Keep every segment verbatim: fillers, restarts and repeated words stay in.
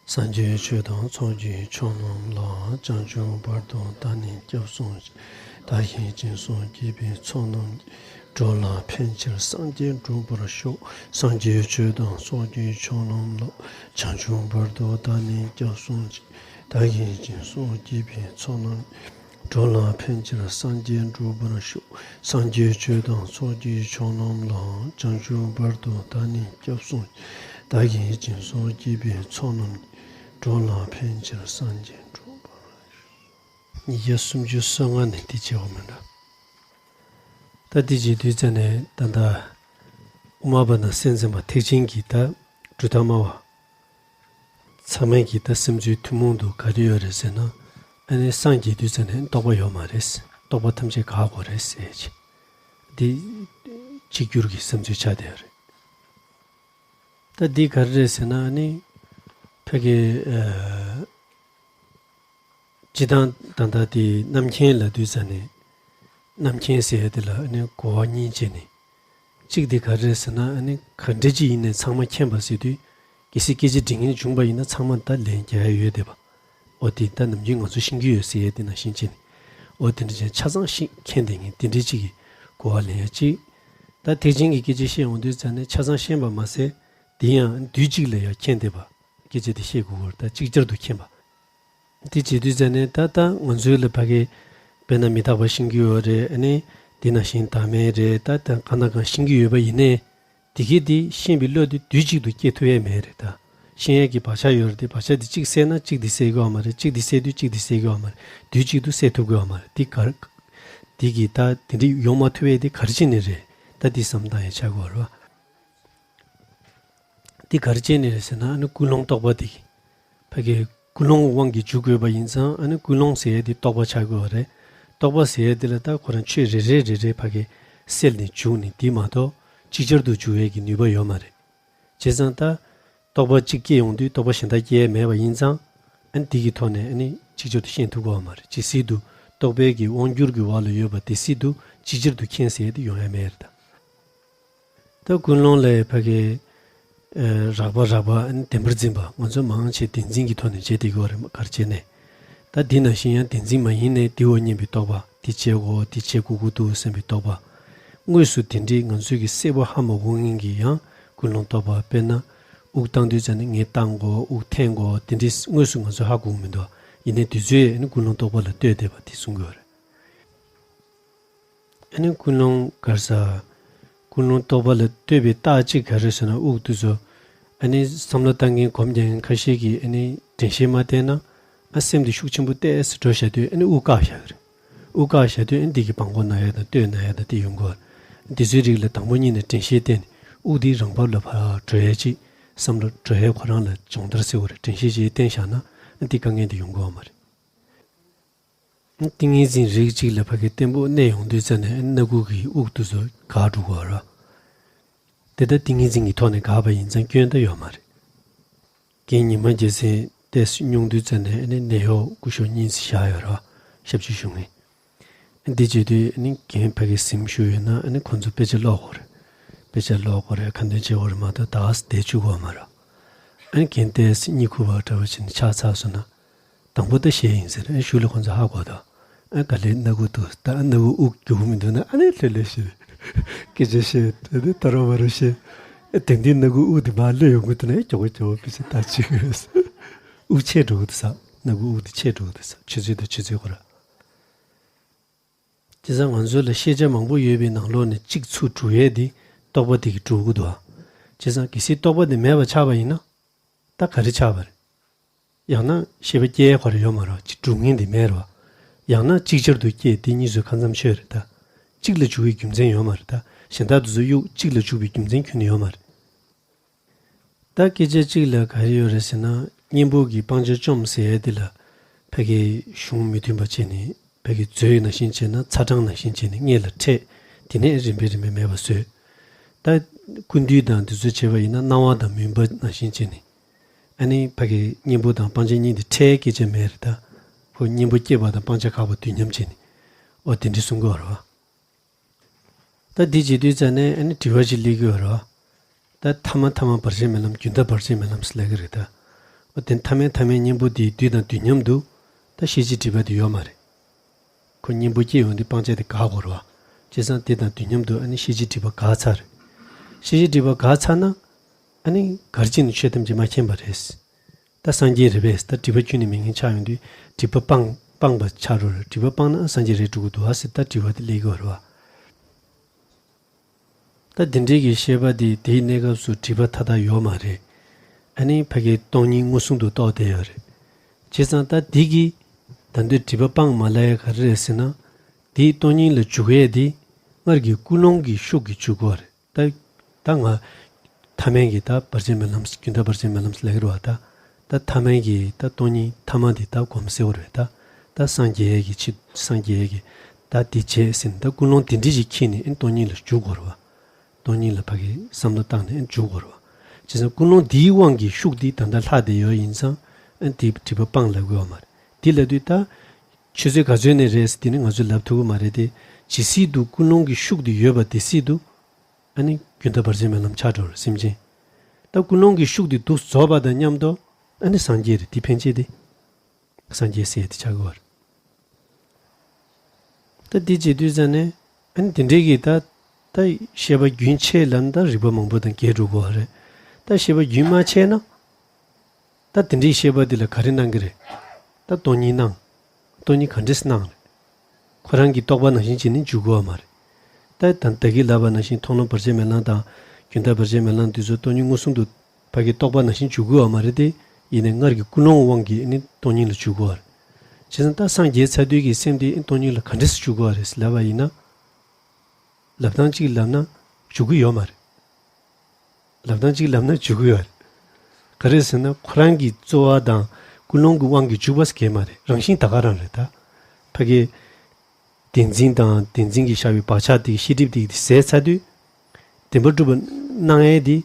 སངས་རྒྱས་ཆོས་དང་ཚོགས་ཀྱི་མཆོག་རྣམས་ལ། བྱང་ཆུབ་བར་དུ་བདག་ནི་སྐྱབས་སུ་མཆི། བདག་གིས་སྦྱིན་སོགས་བགྱིས་པའི་ཚོགས་རྣམས་ཀྱིས། འགྲོ་ལ་ཕན་ཕྱིར་སངས་རྒྱས་འགྲུབ་པར་ཤོག། སངས་རྒྱས་ཆོས་དང་ཚོགས་ཀྱི་མཆོག་རྣམས་ལ། བྱང་ཆུབ་བར་དུ་བདག་ནི་སྐྱབས་སུ་མཆི། བདག་གིས་སྦྱིན་སོགས་བགྱིས་པའི་ཚོགས་རྣམས་ཀྱིས། འགྲོ་ལ་ཕན་ཕྱིར་སངས་རྒྱས་འགྲུབ་པར་ཤོག། སངས་རྒྱས་ཆོས་དང་ཚོགས་ཀྱི་མཆོག་རྣམས་ལ། བྱང་ཆུབ་བར་དུ་བདག་ནི་སྐྱབས་སུ་མཆི། བདག་གིས་སྦྱིན་སོགས་བགྱིས་པའི་ཚོགས་རྣམས་ཀྱིས། འགྲོ་ལ་ཕན་ཕྱིར་སངས་རྒྱས་འགྲུབ་པར་ཤོག། ཉིས་བརྒྱ་སུམ་ཅུ་སོ་ལྔ་ནས་འདི་བྱེད་དགོས་མིན་འགྲོ། ད་འདི་བྱེད་དུས་ཙ་ནས་ད་ལྟ་དབུ་མ་པ་དང་སེམས་ཙམ་པ་ཐེག་ཆེན་གྱི་ད་གྲུབ་མཐའ་སྨྲ་བ། ཚང་མས་ཀྱི་ད་སེམས་ཚུལ་ཐུན་མོང་དུ་ག་རེ་ཡོད་རེད་ཟེར་ན། ཨ་ནི་སངས་རྒྱས་དུས་ཙ་ནས་རྟོགས་པ་ཡོད་མ་རེད། རྟོགས་པ་ཐམས་ཅད་འགག་དགོས་རེད་ཟེར་ཅིག། འདི་གཅིག་གྱུར་གྱི་བསམ་ཚུལ་ཆགས་བསྡད་ཡོད་རེད། ད་འདི་ག་རེ་རེད་ཟེར་ན། ཨ་ནི་ཕ་གི་ཨ། སྤྱི་བཏང་ད་ལྟ་དེ་རྣམ་མཁྱེན་ལབ་དུས་ཙ་ནས། རྣམ་མཁྱེན་ཟེར་ཡ་དེ་ལ་ཨ་ནི་གོ་བ་གཉིས་བྱས་ནས། གཅིག་དེ་ག་རེ་རེད་ཟེར་ན། ཨ་ནི་ག་འདྲ་ཅིག་ཡིན་ནའི་ཚང་མ་མཁྱེན་པ་ཟེར་དུས། གལ་སྲིད་སྐད་ཆ་འདྲི་མཁན་བྱུང་པ་ཡིན་ན་ཚང་མ་ད་ལན་རྒྱག་ཡ་ཡོད་བསྡད་པ། འོ་དེ་ད་ནམ་རྒྱུན་ང་ཚོ་ཤེས་ཀྱི་ཡོད་ཟེར་ཡ་དེ་ནང་བཞིན་བྱས་ནས། འོ་དེ་འདྲ་ཅན་ཆ་ཚང་ཤེས་མཁྱེན་བསྡད་མཁན་དེ་འདྲ་ཅིག་གི་གོ་བ་ལེན་ཡ་གཅིག། ད་ཐེག་ཆེན་གྱི་སྐད་ཆ་བཤད་ཡོང་དུས་ཙ་ནས་ཆ་ཚང་ཤེས་པ་མ་ཟད། དེ་ཡང་དུས་གཅིག་ལ་ཡང་མཁྱེན་བསྡད་པ། སྐད་ཆ་དེ་བཤད་དགོས་པར་ད་ཅིག་ཅར་དུ་མཁྱེན་པ། དེ་བྱེད་དུས་ཙ་ནས་ད་ལྟ་ང་ཚོའི་ལ་ཕ་གི་དཔེར་ན་མི་རྟག་པ་ཤེས་ཀྱི་ཡོད་རེད། ཨ་ནི་དེ་ནང་བཞིན་བདག་མེད་རེད། ད་ལྟ་གང་དང་གང་ཤེས་ཀྱི་ཡོད་པ་ཡིན་ནའི། དེ་གི་དེ་ཤེས་པའི་བློ་དེ་དུས་གཅིག་ཏུ་སྐྱེ་ཐུབ་ཡས་མེད་རེད་ད། ཤེས་ཡས་ཀྱི་བག་ཆགས་ཡོད་རེད་དེ། བག་ཆགས་དེ་གཅིག་སད་ན་གཅིག་དེ་སད་དགོས་པ་མ་རེད། གཅིག་དེ་སད་དུས་གཅིག་དེ་སད་དགོས་པ་མ་རེད། དུས་གཅིག་ཏུ་སད་ཐུབ་དགོས་པ་མ་རེད། དེ་ག་རེ། དེ་གི་ད་དེ་འདྲ་ཡོང་མ་ཐུབ་ཡས་དེ་ག་རེ་བྱས་ནས་རེད། ད་དེ་བསམ་བཏང་ཡས་ཆགས་དགོས་རེད་བ། འདི་ག་རེ་བྱས་ནས་རེད་ཟེར་ན། ཨ་ནི་ཀུན་སློང་རྟོག་པ་འདི་གིས། ཕ་གི་ཀུན་སློང་དབང་གིས་འཇུག་དགོས་པ་ཡིན་ཙང་། ཨ་ནི་ཀུན་སློང་ཟེར་ཡས་འདི་རྟོག་པ་ཆགས་དགོས་པ་རེད། རྟོག་པ་ཟེར་ཡས་འདི་ལ་ད་ཁོ་རང་ཆོས་རེ་རེ་རེ་རེ་ཕ་གི་སེལ་ནས་འཇུག་ནས་འདི་མ་གཏོགས་ཅིག་ཅར་དུ་འཇུག་ཡས་ཀྱི་ནུས་པ་ཡོད་མ་རེད། བྱས་ཙང་ད་རྟོག་པ་གཅིག་སྐྱེ་ཡོང་དུས་རྟོག་པ་གཞན་དག་སྐྱེ་ཡས་མེད་པ་ཡིན་ཙང་། ཨ་ནི་འདི་གི་ཐོག་ནས་ཨ་ནི་ཅིག་ཅར་དུ་ཤེས་ཐུབ་དགོས་པ་མ་རེད། ཇི་སྲིད་དུ་རྟོག་པའི་གི་དབང་སྒྱུར་གྱི་འོག་ལ་ཡོད་པ་དེ་སྲིད་དུ་ཅིག་ཅར་དུ་མཁྱེན་ཟེར་ཡས་འདི་ཡོང་ཡས་མེད་རེད་ད། ད་ཀུན་སློང་ལ་ཕ་གི་ཨ་རགས་པ་རགས་པ་ཨ་ནི་བདེན་པར་འཛིན་པ། ང་ཚོ་མང་ཆེ་བདེན་འཛིན་གྱི་ཐོག་ནས་བྱེད་བསྡད་ཀྱི་ཡོད་རེད། ག་རེ་བྱས་ནས། ད་འདི་ནང་བཞིན་ཡང་བདེན་འཛིན་མ་ཡིན་ནའི་དེའོ་སྙམ་པའི་རྟོག་པ། འདི་བྱེད་དགོས། འདི་བྱེད་དགོས་ཀྱི་འདུག་བསམ་པའི་རྟོག་པ། དངོས་སུ་དེ་འདྲའི་ང་ཚོས་ཀྱི་གསལ་པོ་ཧ་མ་གོ་མཁན་གྱི་ཡང་ཀུན་སློང་རྟོག་པ། དཔེར་ན་དབུགས་བཏང་དུས་ཙ་ནས་ངས་བཏང་དགོས། དབུགས་འཐེན་དགོས། དེ་འདྲའི་དངོས་སུ་ང་ཚོས་ཧ་གོ་གི་མི་འདུག། ཡིན་ནའི་དེ་ཚོས་ཨ་ནི་ཀུན་སློང་རྟོག་པ་ལ་ལྟོས་བསྡད་པ་དེ་གསུང་གི་ཡོད་རེད། ཨ་ནི་ཀུན་སློང་ག་རེ་ཟ། ཀུན་སློང་རྟོག་པ་ལ་ལྟོས་པའི་རྟགས་གཅིག་ག་རེ་ཟེར་ན། དབུགས་དེ་ཚོ་ཨ་ནི་བསམ་བློ་བཏང་མཁན་སྒོམ་རྒྱག་མཁན་ཁ་ཤས་ཀྱིས་ཨ་ནི་དྲན་ཤེས་མ་བསྟེན་ན། ཨ་སེམས་དེ་ཤུགས་ཆེན་པོ་ཏོག་ཙམ་འགྲོ་བཞག་དུས་ཨ་ནི་དབུགས་བཀག་བཞག་གི་རེད། དབུགས་བཀག་བཞག་དུས་ཨ་ནི་འདི་གི་བང་མགོ་ན་ཡ་དང་སྟོད་ན་ཡ་དང་དེ་ཡོང་གི་ཡོད་རེད། འདི་ཚོའི་རིགས་ལ་དང་པོ་ཉིད་ནས་དྲན་ཤེས་བསྟེན་ནས་དབུགས་འདི་རང་བབས་ལ་ཕར་འགྲོ་ཡ་ཅིག། བསམ་བློ་འགྲོ་ཡ་ཁོ་རང་ལ་སྦྱོང་བརྡར་ཟེར་བ་རེད། དྲན་ཤེས་ཅིག་བསྟེན་བཞག་ན་ཨ་འདི་དཀའ་ངལ་འདི་ཡོང་གི་ཡོད་མ་རེད། ཏིང་ངེ་འཛིན་རིགས་གཅིག་ལ་ཕ་གི་བརྟན་པོ་གནས་ཡོང་དུས་ཙ་ནས་སྣ་ཁུག་གི་དབུགས་དེ་ཚོ་འགག་འགྲོ་གི་ཡོད་རེད། དེ་ལྟར་ཏིང་ངེ་འཛིན་གྱི་ཐོག་ནས་འགག་པ་ཡིན་ཙང་སྐྱོན་ད་ཡོད་མ་རེད། རྐྱེན་ཉི་མ་རྒྱལ་མཚན་ཏོག་ཙམ་སྙུང་དུས་ཙ་ནས་ཨ་ནི་ནད་གཡོག་སྐུ་ཞབས་གཉིས་ཙམ་བཞག་ཡོད་རེད། ཞབས་ཕྱི་ཞུ་མཁན། འདི་བྱེད་དུས་ཨ་ནི་རྒན་ཕ་གི་གཟིམ་བཞུགས་ཡོད་ན་ཨ་ནི་ཁོང་ཚོ་དཔེ་ཆ་ཀློག་དགོས་རེད། དཔེ་ཆ་ཀློག་དགོས་རེད། ཁ་འདོན་བྱེད་དགོས་རེད་མ་གཏོགས་ད་ག་སེ་བསྡད་བཅུག་དགོས་མ་རེད། ཨ་ནི་རྒན་ཏོག་ཙམ་གཉིད་ཁུག་པ་འདྲ་བོ་བྱས་ནས་ཆགས་ཚར་སོང་ན། དང་པོ་ད་བཤད་ཡིན་ཟེར། ཨ་གཞུག་ལ་ཁོང་ཚོ་ཧ་གོ་དང་། ཨ་ག་ལེར་སྣ་ཁུག་ཏུ་ད་སྣ་ཁུག་དབུགས་རྒྱུག་མི་འདུག་ན་ཨ་ནི་ལྷོད་ལྷོད་བཤད། སྐད་ཆ་བཤད། དེ་ནི་ད་རུང་མ་རུང་བཤད། ཨ་དེང་དུས་སྣ་ཁུག་དབུགས་དེ་མར་གློད་ཡོང་གི་འདུག་ན་ཨེ་མགྱོགས་པོ་མགྱོགས་པོ་དཔེ་ཆ་ལྟ་ཅིག། དབུགས་ཆད་འགྲོ་གི་འདུག་ས། སྣ་ཁུག་དབུགས་དེ་ཆད་འགྲོ་གི་འདུག་ས། ཆུ་ཚོད་དང་ཆུ་ཚོད་ཁོ་ར། དེ་ཙང་ང་ཚོ་ལ་ཤེས་བྱ་མང་པོ་ཡོད་པའི་ནང་ལོགས་ནས་གཅིག་ཚུར་སྒྲུག་ཡས་དེ་རྟོག་པ་དེ་གིས་སྒྲུག་གི་འདུག་ཨ། བྱས་ཙང་གལ་སྲིད་རྟོག་པ་དེ་མེད་པ་ཆགས་པ་ཡིན་ན། ད་ག་རེ་ཆགས་པ་རེད། ཡང་ན་ཤེས་པ་སྐྱེ་ཡས་ཁོ་རང་ཡོད་མ་རེད་བ། ཅིག་སྒྲུག་མཁན་དེ་མེད་རེད་བ། ཡང་ན་ཅིག་ཅར་དུ་སྐྱེ་དེ་གཉིས་སུ་ཁ་མཚམས་ཆོད་རེད་ད། གཅིག་ལ་འཇུག་པའི་རྒྱུ་མཚན་ཡོད་མ་རེད་ད། གཞན་དག་དེ་ཚོ་གཡུག་གཅིག་ལ་འཇུག་པའི་རྒྱུ་མཚན་ཁྱོན་ནས་ཡོད་མ་རེད། ད་སྐད་ཆ་གཅིག་ལ་ག་རེ་ཡོད་རེད་ཟེར་ན། གཉེན་པོ་གིས་སྤང་བྱ་བཅོམ་ཟེར་ཡས་དེ་ལ་ཕ་གི་གཞུང་མི་མཐུན་པ་བྱས་ནས། ཕ་གི་མཛོད་ནང་བཞིན་བྱས་ན་ཚ་གྲང་ནང་བཞིན་བྱས་ནས་སྔས་ལ་འཕྲད། དེ་ནས་རིམ་པས་རིམ་པས་མེད་པ་བཟོས། ད་ཀུན་བཏུས་དང་འདི་ཚོ་བྱས་པ་ཡིན་ན་སྣང་བ་དང་མུན་པ་ནང་བཞིན་བྱས་ནས། ཨ་ནི་ཕ་གི་གཉེན་པོ་དང་སྤང་བྱ་གཉིས་དེ་འཕྲད་སྐད་ཆ་མེད་རེད་ད། ཁོ་གཉེན་པོ་སྐྱེས་པ་དང་སྤང་བྱ་འགག་པ་དུས་མཉམ་བྱས་ནས། ཨོ་དེ་འདྲ་གསུང་གི་ཡོད་རེད་བ། ད་འདི་བྱེད་དུས་ཙ་ནས་ཨ་ནི་དྲི་བ་ཞིག་སླེབས་ཀྱི་ཡོད་རེད་བ། ད་ཐ་མ་ཐ་མ་བར་ཆད་མེད་ལམ། རྒྱུན་མཐའ་བར་ཆད་མེད་ལམ་ཟེར་ལབ་ཀྱི་རེད་ད། འོ་དེ་ཐ་མལ་ཐ་མལ་གཉེན་པོ་དེའི་དུས་དང་དུས་མཉམ་དུ་ད་ཤེས་བྱའི་སྒྲིབ་པ་དེ་ཡོད་མ་རེད། ཁོ་གཉེན་པོ་སྐྱེས་ཡོང་དུས་སྤང་བྱ་དེ་འགག་དགོས་རེད་བ། བྱས་ཙང་དེ་དང་དུས་མཉམ་དུ་ཨ་ནི་ཤེས་བྱའི་སྒྲིབ་པ་འགག་ཚར་རེད། ཤེས་བྱའི་སྒྲིབ་པ་འགག་ཚར་ན་ཨ་ནི་གར་ཅི་ནས་ཆོས་ཐམས་ཅད་མ་མཁྱེན་པ་རེད། ད་སངས་རྒྱས་རེད་པས། ད་སྒྲིབ་པ་ཁྱོན་ནས་མེད་མཁན་ཆགས་ཡོང་དུས་སྒྲིབ་པ་སྤང་སྤངས་པ་ཆགས་འགྲོ་རེད། སྒྲིབ་པ་སྤངས་ན་སངས་རྒྱས་རེད་འགྲོ་གི་འདུག་ཨ་ཟེར་ད་དྲི་བ་དེ་སླེབས་ཀྱི་ཡོད་རེད་བ། ད་དེ་འདྲའི་གི་ཤེས་པ་དེ་དེའི་གནས་སྐབས་སུ་སྒྲིབ་པ་མཐའ་དག་ཡོད་མ་རེད། ཨ་ནི་ཕ་གིའི་སྟོང་ཉིད་མངོན་སུམ་དུ་རྟོགས་བསྡད་ཡོད་རེད། བྱས་ཙང་ད་འདི་གི་ད་འདོད་སྒྲིབ་པ་སྤངས་མ་ལ་ཡ་ག་རེ་རེད་ཟེར་ན། དེའི་སྟོང་ཉིད་ལ་འཇུག་ཡས་དེ་སྔར་གྱི་ཀུན་སློང་གི་ཤུགས་ཀྱིས་འཇུག་དགོས་རེད། ད་ད་ང་ཐ་མལ་གྱི་ད་བར་ཆད་མེད་ལམ་རྒྱུན་མཐའ་བར་ཆད་མེད་ལམ་ལབ་ཀྱི་རེད་བ། ད་ད་ཐ་མལ་གྱི་ད་སྟོང་ཉིད་ཐ་མ་དེ་ད་གོམས་སེལ་བ་རེད། ད་ད་སངས་རྒྱས་ཀྱི་ཆེད་སངས་རྒྱས་ཀྱི་ད་དེ་བྱས་ཟིན་ད་ཀུན་སློང་དེ་འདྲ་ཞིག་འཁྱེར་ནས་ཨེ་སྟོང་ཉིད་ལ་འཇུག་དགོས་རེད་བ། སྟོང་ཉིད་ལ་ཕ་གི་བསམ་བློ་བཏང་ནས་ཨེ་འཇུག་དགོས་རེད་བ། བྱས་ཙང་ཀུན་སློང་དེའི་དབང་གིས་ཤུགས་དེ་ད་ལྟ་ལྷག་བསྡད་ཡོད་ཡིན་ཙང་ཨེ་དེ་སྒྲིབ་པ་སྤངས་ལབ་དགོས་བ་མ་རེད། དེ་ལབ་དུས་ད་ཆུ་ཚོད་ག་ཚོད་ནས་རེད་ཟེར་དེ་ནི་ང་ཚོས་ལབ་ཐུབ་ཀྱི་མ་རེད་དེ། ཇི་སྲིད་དུ་ཀུན་སློང་གི་ཤུགས་དེ་ཡོད་པ་དེ་སྲིད་དུ་ཨ་ནི་རྒྱུན་མཐའ་བར་ཆད་མེད་ལམ་ཆགས་འགྲོ་རེད་སེམས་ཅན། ད་ཀུན་སློང་གི་ཤུགས་དེ་དུ་རྫོགས་པ་དང་མཉམ་དུ་ཨ་ནི་སངས་རྒྱས་རེད། དེ་ཕན་ཆད་དེ་སངས་རྒྱས་ཟེར་དེ་ཆགས་ཀྱི་ཡོད་རེད། ད་དེ་བྱེད་དུས་ཙ་ནས་ཨ་ནི་དེ་འདྲའི་གི་ད་ད་ཤེས་པ་རྒྱུན་ཆད་ལབ་ན་ད་རིགས་པ་མང་པོ་དང་འགལ་འགྲོ་གི་ཡོད་རེད། ད་ཤེས་པ་རྒྱུན་མ་ཆད་ན། ད་དེ་འདྲའི་ཤེས་པ་འདི་ལ་ག་རེ་སྣང་གི་རེད། ད་སྟོང་ཉིད་སྣང་། སྟོང་ཉིད་ག་འདྲས་སྣང་རེད། ཁོ་རང་གིས་རྟོགས་པ་ནང་བཞིན་བྱས་ནས་འཇུག་གི་ཡོད་མ་རེད། ད་ད་ད་གིན་ལབ་པ་ནང་བཞིན་མཐོང་ལམ་བར་ཆད་མེད་ལམ་དང་རྒྱུན་མཐའ་བར་ཆད་མེད་ལམ་འདི་ཚོ་སྟོང་ཉིད་མངོན་སུམ་དུ་ཕ་གིའི་རྟོགས་པ་ནང་བཞིན་འཇུག་གི་ཡོད་མ་རེད་དེ། ཡིན་ནའི་སྔར་གྱི་ཀུན་སློང་དབང་གིས་ནི་སྟོང་ཉིད་ལ་འཇུག་གི་ཡོད་རེད། བྱས་ཙང་ད་སངས་རྒྱས་ཚར་དུས་ཀྱི་སེམས་དེ་སྟོང་ཉིད་ལ་ག་འདྲས་འཇུག་གི་ཡོད་རེད་ལབ་པ་ཡིན་ན། ལབ་སྟངས་གཅིག་ལབ་ན་འཇུག་གི་ཡོད་མ་རེད། ལབ་སྟངས་གཅིག་ལབ་ན་འཇུག་གི་ཡོད་རེད། ག་རེ་ཟེར་ན་ཁོ་རང་གི་རྩོལ་བ་དང་ཀུན་སློང་གི་དབང་གིས་འཇུག་པ་ཟེར་གྱི་མ་རེད། རང་བཞིན་ད་ག་རང་རེད་ད། ཕ་གི་བདེན་འཛིན་དང་བདེན་འཛིན་གྱི་ཤར་བའི་བག་ཆགས་དེ་ཤེས་སྒྲིབ་དེ་དེ་ཟད་ཚར་དུས། བདེན་པར་གྲུབ་པ་སྣང་ཡས་དེ།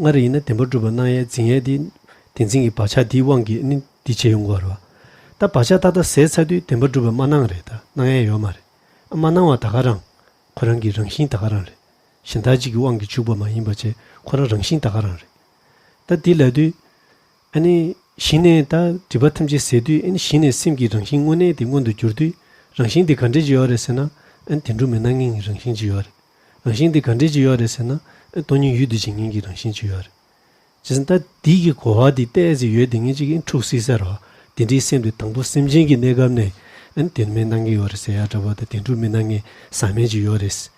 སྔར་ཡིན་ན་བདེན་པར་གྲུབ་པ་སྣང་ཡས་འཛིན་ཡས་དེ། བདེན་འཛིན་གྱི་བག་ཆགས་དེའི་དབང་གིས་ནི་དེ་བྱས་ཡོང་གི་ཡོད་རེད་བ། ད་བག་ཆགས་ཏག་ཏག་ཟད་ཚར་དུས་བདེན་པར་གྲུབ་པ་མ་སྣང་རེད་ད། སྣང་ཡས་ཡོད་མ་རེད། མ་སྣང་བ་ད་ག་རང་། ཁོ་རང་གི་རང་བཞིན་ད་ག་རང་རེད། གཞན་དག་ཅིག་གི་དབང་གིས་འཇུག་པ་མ་ཡིན་པ་བྱས་ཁོ་རང་རང་བཞིན་ད་ག་རང་རེད། ད་འདི་ལབ་དུས། ཨ་ནི་གཞི་ནས་ད་སྒྲིབ་པ་ཐམས་ཅད་ཟད་དུས་ཨ་ནི་གཞི་ནས་སེམས་ཀྱི་རང་བཞིན་དངོས་གནས་དེ་མངོན་དུ་གྱུར་དུས་རང་བཞིན་དེ་ག་འདྲས་ཅིག་ཡོད་རེད་ཟེར་ན། ཨ་ནི་བདེན་གྲུབ་མི་སྣང་མཁན་གྱི་རང་བཞིན་ཅིག་ཡོད་རེད། རང་བཞིན་དེ་ག་འདྲས་ཅིག་ཡོད་རེད་ཟེར་ན། ཨ་ནི་སྟོང་ཉིད་ཡུལ་དུ་བྱེད་མཁན་གྱི་རང་བཞིན་ཅིག་ཡོད་རེད། བྱས་ཙང་ད་འདི་གི་གོ་བ་འདི་ཏོག་ཙམ་ཡོད་དེ་ངེད་ཅིག་གིས་འཁྲུག་སྲིད་ས་རེད་བ། དེ་འདྲའི་སེམས་དེ་དང་པོ་སེམས་ཅན་གྱི་གནས་སྐབས་ནས་ཨ་ནི་དོན་མེད་སྣང་གི་ཡོད་རེད་ཟེར་ཡ་འདྲ་བོ་དང་བདེན་གྲུབ་མི་སྣང་མཁན་ཟག་མེད་ཅིག་ཡོད་རེད།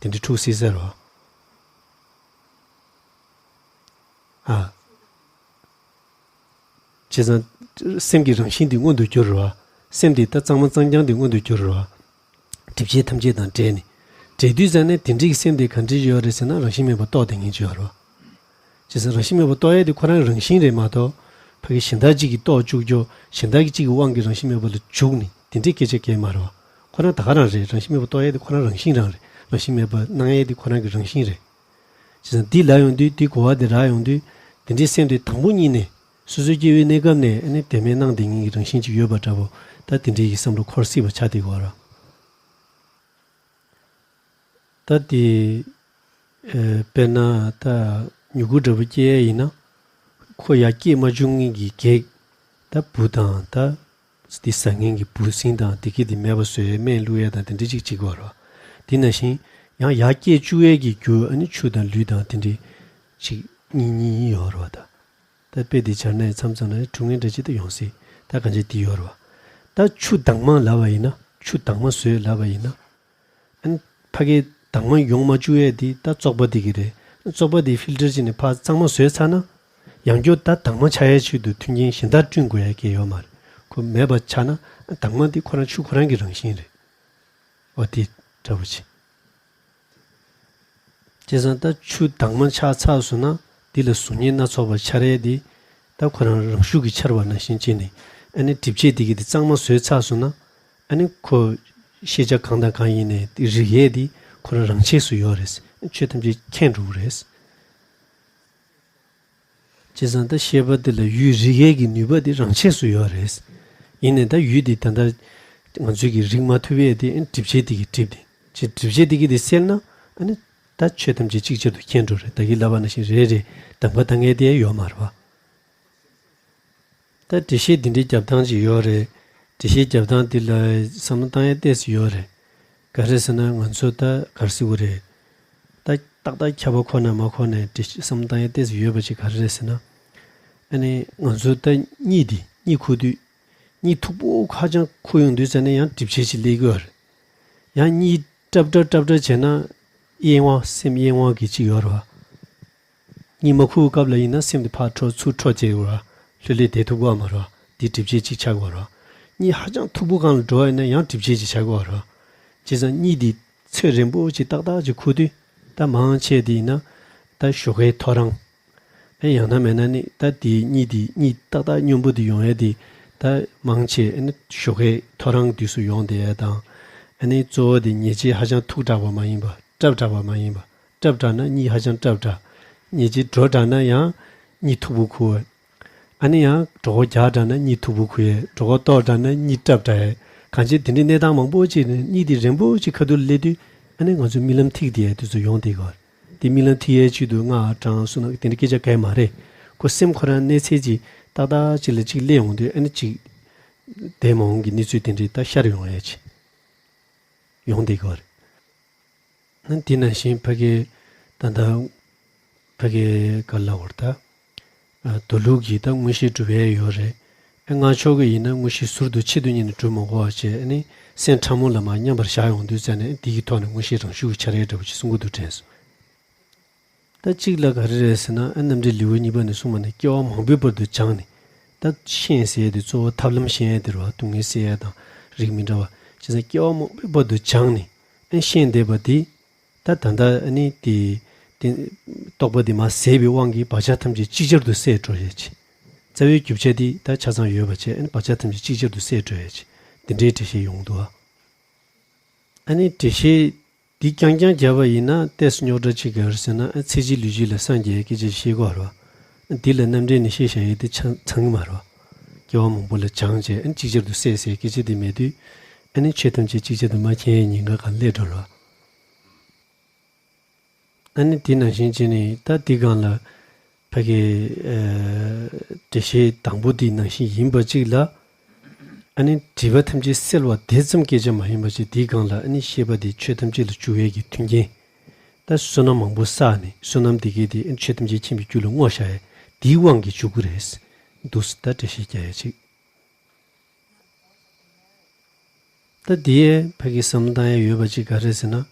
དེ་འདྲའི་འཁྲུག་སྲིད་ས་རེད་བ། ཨ། བྱས་ཙང་སེམས་ཀྱི་རང་བཞིན་དེ་མངོན་དུ་གྱུར་རེད་བ། སེམས་དེ་ད་གཙང་མ་གཙང་རྐྱང་དེ་མངོན་དུ་གྱུར་རེད་བ། སྒྲིབ་བྱེད་ཐམས་ཅད་དང་བྲལ་ནས། བྲལ་དུས་ཙ་ནས་དེ་འདྲའི་སེམས་དེ་ག་འདྲ་ཅིག་ཡོད་རེད་ཟེར་ན་རང་བཞིན་མེད་པར་རྟོགས་བསྡད་མཁན་ཅིག་ཡོད་རེད་བ། བྱས་ཙང་རང་བཞིན་མེད་པར་རྟོགས་ཡས་དེ་ཁོ་རང་རང་བཞིན་རེད་མ་གཏོགས། ཕ་གི་གཞན་དག་ཅིག་གིས་རྟོགས་བཅུག་རྒྱུ་གཞན་དག་གི་ཅིག་གི་དབང་གིས་རང་བཞིན་མེད་པ་ལ་འཇུག་ནས་དེ་འདྲའི་སྐད་ཆ་གང་ཡང་མ་རེད་བ། ཁོ་རང་ད་ག་རང་རེད། རང་བཞིན་མེད་པར་རྟོགས་ཡས་དེ་ཁོ་རང་རང་བཞིན་རང་རེད། རང་བཞིན་མེད་པར་སྣང་ཡས་དེ་ཁོ་རང་གི་རང་བཞིན་རེད། བྱས་ཙང་འདི་ལབ་ཡོང་དུས་འདི་གོ་བ་འདི་རག་ཡོང་དུས། དེ་འདྲའི་སེམས་དེ་དང་པོ་ཉིད་ནས་སོ་སོའི་སྐྱེ་བོའི་གནས་སྐབས་ནས་ཨ་ནི་དོན་མེད་སྣང་བསྡད་མཁན་གྱི་རང་བཞིན་ཅིག་ཡོད་པ་འདྲ་བོ། ད་དེ་འདྲའི་གི་བསམ་བློ་འཁོར་སྲིད་པ་ཆགས་བསྡད་ཀྱི་ཡོད་རེད། ད་དེ་ཨེ་དཔེར་ན་ད་མྱུ་གུ་འདྲ་བོ་སྐྱེ་ཡས་ཡིན་ན། ཁོ་ཡར་སྐྱེས་མ་བྱུང་མཁན་གྱི་གེགས། ད་བུ་དང་ད། དེ་ཟ་མཁན་གྱི་འབུ་སྲིན་དང་དེ་གས་དེ་མེད་པ་བཟོ་ཡས་སྨན་བླུག་ཡས་དང་དེ་འདྲ་ཅིག་བྱེད་ཀྱི་ཡོད་རེད་བ། དེ་ནང་བཞིན་ཡང་ཡར་སྐྱེས་བཅུག་ཡས་ཀྱི་རྒྱུ་ཨ་ནི་ཆུ་དང་ལུད་དང་དེ་འདྲ་ཅིག་གཉིས་གཉིས་ཡོད་རེད་བ་ད། ད་དཔེ་དེ་སྦྱར་ན་ཡང་མཚམས་མཚམས་ན་འཁྲུལ་ངེས་འདྲ་ཅིག་ད་ཡོང་སྲིད། ད་གང་ཅི་དེ་ཡོད་རེད་བ། ད་ཆུ་དྭངས་མ་ལབ་པ་ཡིན་ན་ཆུ་དྭངས་མ་བཟོས་ལབ་པ་ཡིན་ན། ཨ་ནི་ཕ་གིའི་དྭངས་མ་ཡོང་མ་བཅུག་ཡས་དེ་ད་བཙོག་པ་དེ་གི་རེད། བཙོག་པ་དེ་ཕིལ་ཊར་བྱས་ནས་ཕར་གཙང་མ་བཟོས་ཚར་ན། ཡང་བསྐྱར་ད་དྭངས་མ་ཆགས་ཡས་ཆེད་དུ་མཐུན་རྐྱེན་གཞན་དག་བསྐྲུན་དགོས་ཡས་གང་ཡང་ཡོད་མ་རེད། ཁོ་མེད་པ་ཆགས་ན་དྭངས་མ་དེ་ཁོ་རང་ཆུ་ཁོ་རང་གི་རང་བཞིན་རེད། འོ་དེ་འདྲ་པོ་བྱས། བྱས་ཙང་ད་ཆུ་དྭངས་མ་ཆགས་ཚར་སོང་ན་འདི་ལ་གཟུགས་བརྙན་སྣ་ཚོགས་པ་འཆར་ཡས་དེ། ད་ཁོ་རང་རང་ཤུགས་ཀྱིས་འཆར་བ་ནང་བཞིན་བྱས་ནས་ཨ་ནི་སྒྲིབ་བྱེད་དེ་གི་དེ་གཙང་མ་བཟོས་ཚར་སོང་ན། ཨ་ནི་ཁོ་ཤེས་བྱ་གང་དང་གང་ཡིན་ནའི་རིག་ཡས་དེ་ཁོ་རང་རང་ཆས་སུ་ཡོད་རེད། ཆོས་ཐམས་ཅད་མཁྱེན་འགྲོ་གི་རེད། བྱས་ཙང་ད་ཤེས་པ་དེ་ལ་ཡུལ་རིག་ཡས་ཀྱི་ནུས་པ་དེ་རང་ཆས་སུ་ཡོད་རེད། ཡིན་ནའི་ད་ཡུལ་དེ་ད་ལྟ་ང་ཚོས་ཀྱིས་རིག་མ་ཐུབ་ཡས་དེ་ཨ་ནི་སྒྲིབ་བྱེད་དེ་གིས་བསྒྲིབས་ཏེ། ཅེས་སྒྲིབ་བྱེད་དེ་གིས་དེ་སེལ་ན་ཨ་ནི་ད་ཆོས་ཐམས་ཅད་ཅིག་ཅར་དུ་མཁྱེན་འགྲོ་རེད། ད་གིན་ལབ་པ་ནང་བཞིན་རེ་རེ་གདམ་ག་བཏང་མཁན་དེ་ཡང་ཡོད་མ་རེད་བ། ད་འགྲེལ་བཤད་འདི་འདྲའི་རྒྱབ་སྟངས་ཅིག་ཡོད་རེད། འགྲེལ་བཤད་རྒྱབ་སྟངས་འདི་ལ་བསམ་བློ་བཏང་ཡ་ཏོག་ཙམ་ཡོད་རེད། ག་རེ་ཟེར་ན་ང་ཚོ་ད་ག་རེ་ཟེར་དགོས་རེད། ད་ཏག་ཏག་ཁྱབ་པ་ཁོ་ན་མ་ཁོ་ནས་འགྲེལ་བཤད་བསམ་བློ་བཏང་ཡ་ཏོག་ཙམ་ཡོད་པ་ཅིག་ག་རེ་རེད་ཟེར་ན། ཨ་ནི་ང་ཚོ་ད་གཉིད་འདི་གཉིད་ཁུག་དུས་གཉིད་མཐུག་པོ་ཧ་ཅང་ཁུག་ཡོང་དུས་ཙ་ནས་ཡང་སྒྲིབ་བྱེད་ཅིག་སླེབས་ཀྱི་ཡོད་རེད། ཡང་གཉིད་སྲབ་སྲབ་སྲབ་སྲབ་བྱས་ན་གཡེང་བ་སེམས་གཡེང་བ་གི་ཅིག་ཡོད་རེད་བ། གཉིད་མ་ཁུག་སྐབས་ལ་ཡིན་ན་སེམས་དེ་ཕར་འཕྲོ་ཚུར་འཕྲོ་བྱེད་ཀྱི་ཡོད་རེད་བ། ལྷོད་ལྷོད་བསྡད་ཐུབ་ཀྱི་ཡོད་མ་རེད་བ། དེ་སྒྲིབ་བྱེད་ཅིག་ཆགས་ཀྱི་ཡོད་རེད་བ། གཉིད་ཧ་ཅང་མཐུག་པོ་སྒང་ལ་འགྲོ་བ་ཡིན་ན་ཡང་སྒྲིབ་བྱེད་ཅིག་ཆགས་ཀྱི་ཡོད་རེད་བ། བྱས་ཙང་གཉིད་དེ་ཚོད་རན་པོ་ཅིག་ཏག་ཏག་ཅིག་ཁུག་དུས་ད་མང་ཆེ་དེ་ཡིན་ན་ད་ཞོགས་ཀའི་ཐོ་རངས། ཨེ་ཡང་ན་མེད་ན་ནི་ད་དེ་གཉིད་དེ་གཉིད་ཏག་ཏག་སྙོམས་པོ་དེ་ཡོང་ཡས་དེ་ད་མང་ཆེ་ཨེ་ནི་ཞོགས་ཀའི་ཐོ་རངས་དུས་སུ་ཡོང་བསྡད་ཡས་དང་། ཨ་ནི་གཙོ་བོ་དེ་ཉལ་ཆས་ཧ་ཅང་མཐུག་དྲགས་པ་མ་ཡིན་པ་སྲབ་དྲགས་པ་མ་ཡིན་པ། སྲབ་དྲགས་ན་གཉིད་ཧ་ཅང་སྲབ་དྲགས། ཉལ་ཆས་དྲོ་དྲགས་ན་ཡང་གཉིད་མཐུག་པོ་ཁུག་ཨ་ནི་ཡང་གྲོད་ཁོག་རྒྱགས་དྲགས་ན་གཉིད་མཐུག་པོ་ཁུག་ཡས། གྲོད་ཁོག་ལྟོགས་དྲགས་ན་གཉིད་སྲབ་དྲགས་ཡས། གང་ཅི་དེ་འདྲའི་གནས་སྟངས་མང་པོ་ཅིག་ནས་གཉིད་དེ་རན་པོ་ཅིག་ཁ་ཐུག་ལ་སླེབས་དུས་ཨ་ནི་ང་ཚོ་རྨི་ལམ་ཐིག་དེ་ཡས་དུས་ཚོད་ཡོང་བསྡད་ཀྱི་ཡོད་རེད། དེ་རྨི་ལམ་ཐིག་ཡས་ཆེད་དུ་སྔགས་བགྲང་བསམ་ན་དེ་འདྲའི་སྐད་ཆ་གང་ཡང་མ་རེད། ཁོ་སེམས་ཁོ་རང་གནས་ཚད་ཅིག་ཏག་ཏག་ཅིག་ལ་ཅིག་སླེབས་ཡོང་དུས་ཨ་ནི་ཅིག་བདེ་མ་འོང་གི་གནས་ཚུལ་དེ་འདྲའི་ད་ཤར་ཡོང་ཡས་ཅིག་ཡོང་བསྡད་ཀྱི་ཡོད་རེད། ཨ་དེ་ནང་བཞིན་ཕ་གི་ད་ལྟ་ཕ་གི་ག་ལ་བར་ད། ཨ་མདོ་ལུགས་ཀྱི་ད་མངོན་ཤེས་གྲུབ་པའི་ཡོད་རེད། ཨ་སྔགས་ཕྱོགས་ཀྱི་ཡིན་ན་མངོན་ཤེས་ཟུར་དུ་ཆེད་དུ་གཉེར་ནས་གྲུབ་མ་དགོས་པ་བྱས་ཨ་ནི་སེམས་ཕྲ་མོ་ལ་མར་མཉམ་པར་བཞག་ཡོང་དུས་ཙ་ནས་འདི་གི་ཐོག་ནས་མངོན་ཤེས་རང་ཤུགས་ཀྱིས་འཆར་ཡས་འདྲ་པོ་ཅིག་གསུང་གི་འདུག་དྲན་སོང་། ད་གཅིག་ལ་ག་རེ་རེད་ཟེར་ན་ཨ་རྣམ་འགྲེལ་ལེའུ་གཉིས་པ་ནས་གསུངས་པ་ནི་སྐྱེ་བ་མང་པོའི་བར་དུ་སྦྱངས་ནས། ད་ཤེས་ཟེར་ཡས་དེ་གཙོ་བོ་ཐབས་ལམ་ཤེས་ཡས་དེ་རེད་བ། སྡུག་བསྔལ་སེལ་ཡས་དང་རིགས་མི་འདྲ་བ། བྱས་ཙང་སྐྱེ་བ་མང་པོའི་བར་དུ་སྦྱངས་ནས་ཨ་ཤེས་བསྡད་པ་དེ། ད་ད་ལྟ་ཨ་ནི་དེ་དེ་རྟོག་པ་དེ་མར་ཟད་པའི་དབང་གིས་བག་ཆགས་ཐམས་ཅད་ཅིག་ཅར་དུ་སད་འགྲོ་ཡས་ཅིག་རྩ་བའི་རྒྱུ་ཆ་དེ་ད་ཆ་ཚང་ཡོད་པ་བྱས་ཨ་ནི་བག་ཆགས་ཐམས་ཅད་ཅིག་ཅར་དུ་སད་འགྲོ་ཡས་ཅིག་འདི་འདྲའི་འགྲེལ་བཤད་ཡོང་འདུག་ཨ་ནི་འགྲེལ་བཤད་འདི་རྐྱང་རྐྱང་བརྒྱབ་པ་ཡིན་ན་ཏོག་ཙམ་རྙོག་དྲ་ཅིག་ག་རེ་ཟེར་ན་ཨ་ཚེ་གཅིག་ལུས་གཅིག་ལ་སངས་རྒྱས་སྐད་ཆ་བཤད་དགོས་རེད་བ། འདི་ལ་རྣམ་འགྲེལ་ནས་བཤད་བཞག་ཡས་དེ་ཆ་ཚང་གི་མ་རེད་བ། སྐྱེ་བ་མང་པོ་ལ་སྦྱངས་བྱས་ཨ་ནི་ཅིག་ཅར་དུ་སད་ཟེར་སྐད་ཆ་དེ་མེད་དུས་ཨ་ནི་ཆོས་ཐམས་ཅད་ཅིག་ཅར་དུ་མ་མཁྱེན་ཡས་ཉེན་ཁ་གང་སླེབས་འགྲོ་རེད་བ། ཨ་ནི་དེ་ནང་བཞིན་བྱས་ནས་ད་འདི་སྒང་ལ་ཕ་གི་ཨ་འགྲེལ་བཤད་དང་པོ་འདི་ནང་བཞིན་ཡིན་པ་གཅིག་ལ། ཨ་ནི་སྒྲིབ་པ་ཐམས་ཅད་སེལ་བ་དེ་ཙམ་སྐད་ཆ་མ་ཡིན་པ་ཅིག་འདིའི་སྒང་ལ་ཨ་ནི་ཤེས་པ་འདི་ཆོས་ཐམས་ཅད་ལ་འཇུག་ཡས་ཀྱི་མཐུན་རྐྱེན། ད་བསོད་ནམས་མང་པོ་བསགས་ནས་བསོད་ནམས་འདི་གས་དེ་ཨ་ནི་ཆོས་ཐམས་ཅད་མཁྱེན་པའི་རྒྱུ་ལ་བསྔོ་བཞག་ཡས་འདིའི་དབང་གིས་འཇུག་གི་རེད། འདུག་སེ་ད་འགྲེལ་བཤད་རྒྱག་ཡས་ཅིག་ད་དེའི་ཕ་གི་བསམ་བློ་བཏང་ཡ་ཡོད་པ་ཅིག་ག་རེ་ཟེར་ན།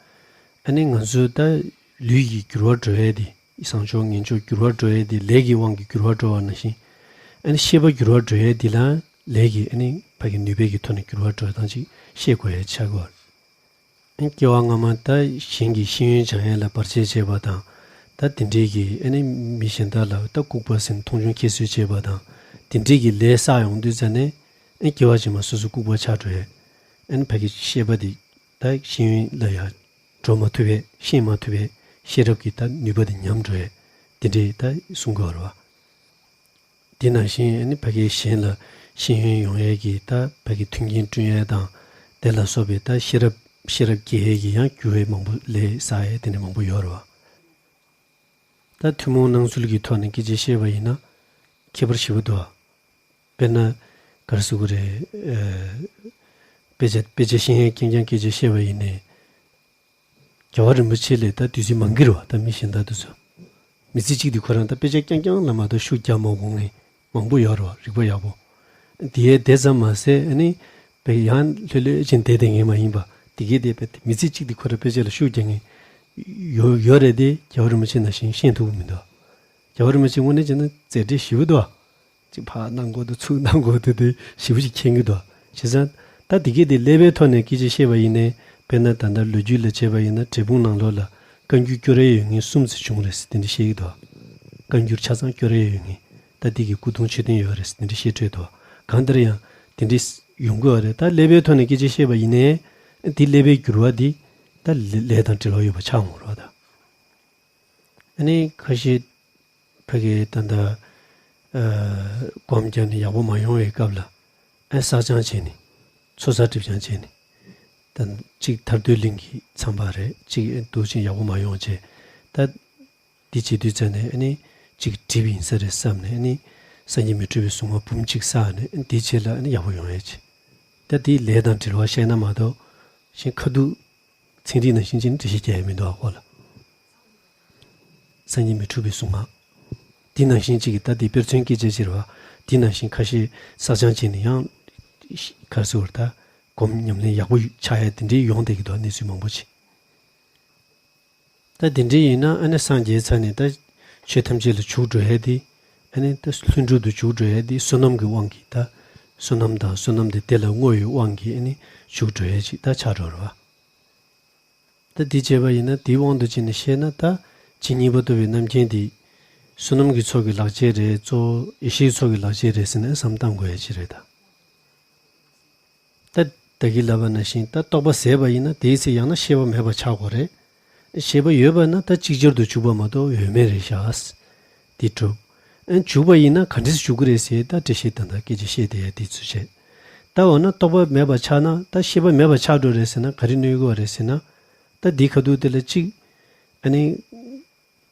ཨ་ནི་ང་ཚོའི་ད་ལུས་ཀྱི་འགྱུར་བ་འགྲོ་ཡས་དེ་བཟང་ཕྱོགས་ངན་ཕྱོགས་འགྱུར་བ་འགྲོ་ཡས་དེ་ལས་ཀྱི་དབང་གིས་འགྱུར་བ་འགྲོ་བ་ནང་བཞིན། ཨ་ནི་ཤེས་པ་འགྱུར་བ་འགྲོ་ཡས་དེ་ལའང་ལས་ཀྱི་ཨ་ནི་ཕ་གི་ནུས་པའི་གི་ཐོག་ནས་འགྱུར་བ་འགྲོ་སྟངས་ཅིག་ཤེས་དགོས་ཡས་ཆགས་ཀྱི་ཡོད། སྐྱེ་བ་སྔ་མ་ད་གཞན་གྱི་ཤེས་ཡོན་སྦྱང་ཡས་ལ་བར་ཆད་བྱས་པ་དང་། ད་དེ་འདྲའི་གི་ཨ་ནི་མི་གཞན་དག་ལ་ད་ལྐུགས་པ་ཟེར་ནས་མཐོང་ཆུང་ཁྱད་གསོད་བྱས་པ་དང་། དེ་འདྲའི་གི་ལས་བསགས་ཡོང་དུས་ཙ་ནས་ཨ་སྐྱེ་བ་རྗེས་མ་སོ་སོ་ལྐུགས་པ་ཆགས་འགྲོ་ཡས། ཨ་ནི་ཕ་གི་ཤེས་པ་དེ་ད་ཤེས་ཡོན་ལ་ཡ་འགྲོ་མ་ཐུབ་པས་ཤེས་མ་ཐུབ་པས་ཤེས་རབ་ཀྱི་ད་ནུས་པ་དེ་ཉམས་འགྲོ་ཡས་དེ་འདྲའི་ད་གསུང་གི་ཡོད་རེད་བ། དེ་ནང་བཞིན་ཨ་ནི་ཕ་གིའི་གཞན་ལ་ཤེས་ཡོན་ཡོང་ཡས་ཀྱི་ད་ཕ་གི་མཐུན་རྐྱེན་བསྐྲུན་ཡས་དང་། དེ་ལ་སོགས་པའི་ད་ཤེས་རབ་ཤེས་རབ་སྐྱེ་ཡས་ཀྱི་ཡང་འགྱུར་བའི་མང་པོ་ལས་བསགས་ཡས་དེ་འདྲ་མང་པོ་ཡོད་རེད་བ། ད་ཐུན་མོང་སྣང་ཚུལ་གྱི་ཐོག་ནས་སྐད་ཆ་བཤད་པ་ཡིན་ན། ཁྱད་པར་ཞེ་པོ་འདུག་བ། དཔེར་ན། ག་རེ་ཟེར་དགོས་རེད། ཨ། དཔེ་ཆ་དཔེ་ཆ་ཤེས་ཡས་རྐྱང་རྐྱང་སྐད་ཆ་བཤད་པ་ཡིན་ནའི། རྒྱལ་བ་རིན་པོ་ཆེ་ལས་ད་དུས་ཚོད་མང་གི་རེད་བ། ད་མི་གཞན་དག་དེ་ཚོ། མི་ཚེ་གཅིག་དེ་ཁོ་རང་ད་དཔེ་ཆ་རྐྱང་རྐྱང་ལ་མ་གཏོགས་ཤུགས་རྒྱབ་མ་གོ་མཁན་མང་པོ་ཡོད་རེད་བ། རིག་པ་ཡག་པོ། དེ་ཡས་དེ་ཙམ་མ་ཟད་ཨ་ནི། དཔེ་ཡང་ལྷོད་ལྷོད་ཅིག་བསྡད་བསྡད་མཁན་མ་ཡིན་པ། དེ་གས་དེ་དཔེ་མི་ཚེ་གཅིག་དེ་ཁོ་རང་དཔེ་ཆ་ལ་ཤུགས་རྒྱག་མཁན། ཡོད་ཡོད་རེད་དེ་རྒྱལ་བ་རིན་པོ་ཆེ་ནང་བཞིན་ཤེས་ཐུབ་ཀྱི་མི་འདུག་རྒྱལ་བ་རིན་པོ་ཆེ་དངོས་གནས་བྱས་ན་མཛད་བྲེལ་ཞེ་པོ་འདུག་ཅིག་ཕར་གནང་དགོས་འདུག་ཚུར་གནང་དགོས་འདུག་དེ་ཞེ་པོ་ཅིག་མཁྱེན་གྱི་འདུག་བྱས་ཙང་ད་དེ་གས་དེ་ཀླད་པའི་ཐོག་ནས་སྐད་ཆ་བཤད་པ་ཡིན་ནའི། དཔེར་ན་ད་ལྟ་ལོ་རྒྱུས་ལ་བྱས་པ་ཡིན་ན་འབྲས་སྤུངས་ནང་ལོགས་ལ་བཀའ་འགྱུར་སྐྱོར་ཡས་ཡོད་མཁན་གསུམ་ཙམ་བྱུང་རེད་ཟེར་དེ་འདྲ་བཤད་ཀྱི་འདུག་བཀའ་འགྱུར་ཆ་ཚང་སྐྱོར་ཡས་ཡོད་མཁན་ད་དེ་གི་སྐུ་གདུང་མཆོད་རྟེན་ཡོད་རེད་ཟེར་དེ་འདྲ་བཤད་འཕྲོད་འདུག་གང་ལྟར་ཡང་དེ་འདྲ་ཡོང་གི་ཡོད་རེད། ད་ཀླད་པའི་ཐོག་ནས་སྐད་ཆ་བཤད་པ་ཡིན་ནའི། དེ་ཀླད་པའི་འགྱུར་བ་འདི་ད་ལས་དང་འབྲེལ་བ་ཡོད་པ་ཆགས་འོང་རོགས་ད། ཨ་ནི་ཁ་ཤས་ཕ་གི་ད་ལྟ་ཨ་སྒོམ་རྒྱག་ནས་ཡག་པོ་མ་ཡོང་བའི་སྐབས་ལ་ཨ་བསགས་སྦྱང་བྱས་ནས་ཚོགས་བསགས་སྒྲིབ་སྦྱང་བྱས་ནས་ད་གཅིག་ཐར་འདོད་གླིང་གི་མཚམས་པ་རེད། གཅིག་འདུག་ཅིང་ཡག་པོ་མ་ཡོང་བྱས་ད་འདི་བྱེད་དུས་ཙམ་ནས་ཨ་ནི་གཅིག་སྒྲིབ་ཡིན་ས་རེད་བསམ་ནས་ཨ་ནི་ སངས་རྒྱས་མི་འཁྲུགས་པའི་གཟུངས་སྔགས་འབུམ་གཅིག་བསགས་ནས་དེའི་རྗེས་ལ་ཡག་པོ་ཡོང་ཡས་ཅིག་ད་དེའི་ལས་དང་འབྲེལ་བ་བཤད་ན་མ་གཏོགས་གཞན་ཁ་ཐུག་ཚན་རིག་ནང་བཞིན་ཅིག་ནི་འགྲེལ་བཤད་རྒྱག་ཡས་མི་འདུག་ཨ་ཁོ་ལ། སངས་རྒྱས་མི་འཁྲུགས་པའི་གཟུངས་སྔགས། དེ་ནང་བཞིན་གཅིག་གི་ད་དེ་དཔེར་མཚོན་སྐད་ཆ་ཅིག་རེད་བ། དེ་ནང་བཞིན་ཁ་ཤས་བསགས་སྦྱང་བྱས་ནས་ཡང་ག་རེ་ཟེར་དགོས་རེད་ད། སྒོམ་ཉམས་ལེན་ཡག་པོ་ཆགས་ཡ་དེ་འདྲའི་ཡོང་བསྡད་ཀྱི་འདུག་གནས་ཚུལ་མང་པོ་ཅིག་ད་དེ་འདྲའི་ཡིན་ན་ཨ་ནི་སངས་རྒྱས་ཚར་ནས་ད་ཆོས་ཐམས་ཅད་ལ་འཇུག་འགྲོ་ཡ་དེ། ཨ་ནི་ད་ལྷུན་གྲུབ་ཏུ་འཇུག་འགྲོ་ཡ་དེ་བསོད་ནམས་ཀྱི་དབང་གིས་ད། བསོད་ནམས་དང་བསོད་ནམས་དེ་དེ་ལ་བསྔོ་བའི་དབང་གིས་ཨ་ནི་འཇུག་འགྲོ་ཡ་ཅིག་ད་ཆགས་འགྲོ་རེད་བ། ད་འདི་བྱས་པ་ཡིན་ན་དེའི་དབང་དུ་བྱས་ནས་བཤད་ན་ད་ཇི་སྙེད་པར་ཐུབ་པའི་རྣམ་མཁྱེན་འདི་བསོད་ནམས་ཀྱི་ཚོགས་ཀྱི་ལག་རྗེས་རེད། གཙོ་བོ་ཡེ་ཤེས་ཀྱི་ཚོགས་ཀྱི་ལག་རྗེས་རེད་ཟེར་ནས་བསམ་བཏང་དགོས་ཡ་ཅིག་རེད་ད། ད་ད་གིན་ལབ་པ་ནང་བཞིན་ད་རྟོག་པ་ཟད་པ་ཡིན་ན་དེའི་ཚེ་ཡང་ན་ཤེས་པ་མེད་པ་ཆགས་དགོས་རེད། ཤེས་པ་ཡོད་པ་ན་ད་ཅིག་ཅར་དུ་འཇུག་པ་མ་གཏོགས་ཡོད་མེད་རེད་ཤག་འདི་གྲུབ། ཨན་འཇུག་པ་ཡིན་ན་ག་འདྲས་འཇུག་གི་རེད་ཟེར་ད་འགྲེལ་བཤད་ད་ལྟ་སྐད་ཆ་བཤད་བསྡད་ཡ་འདི་ཚོ་བྱས། ད་འོ་ན་རྟོག་པ་མེད་པ་ཆགས་ན་ད་ཤེས་པ་མེད་པ་ཆགས་འགྲོ་རེད་ཟེར་ན་ག་རེ་གནོད་གི་བ་རེད་ཟེར་ན། ད་འདི་ཁ་ཐུག་དེ་ལ་གཅིག་ཨ་ནི།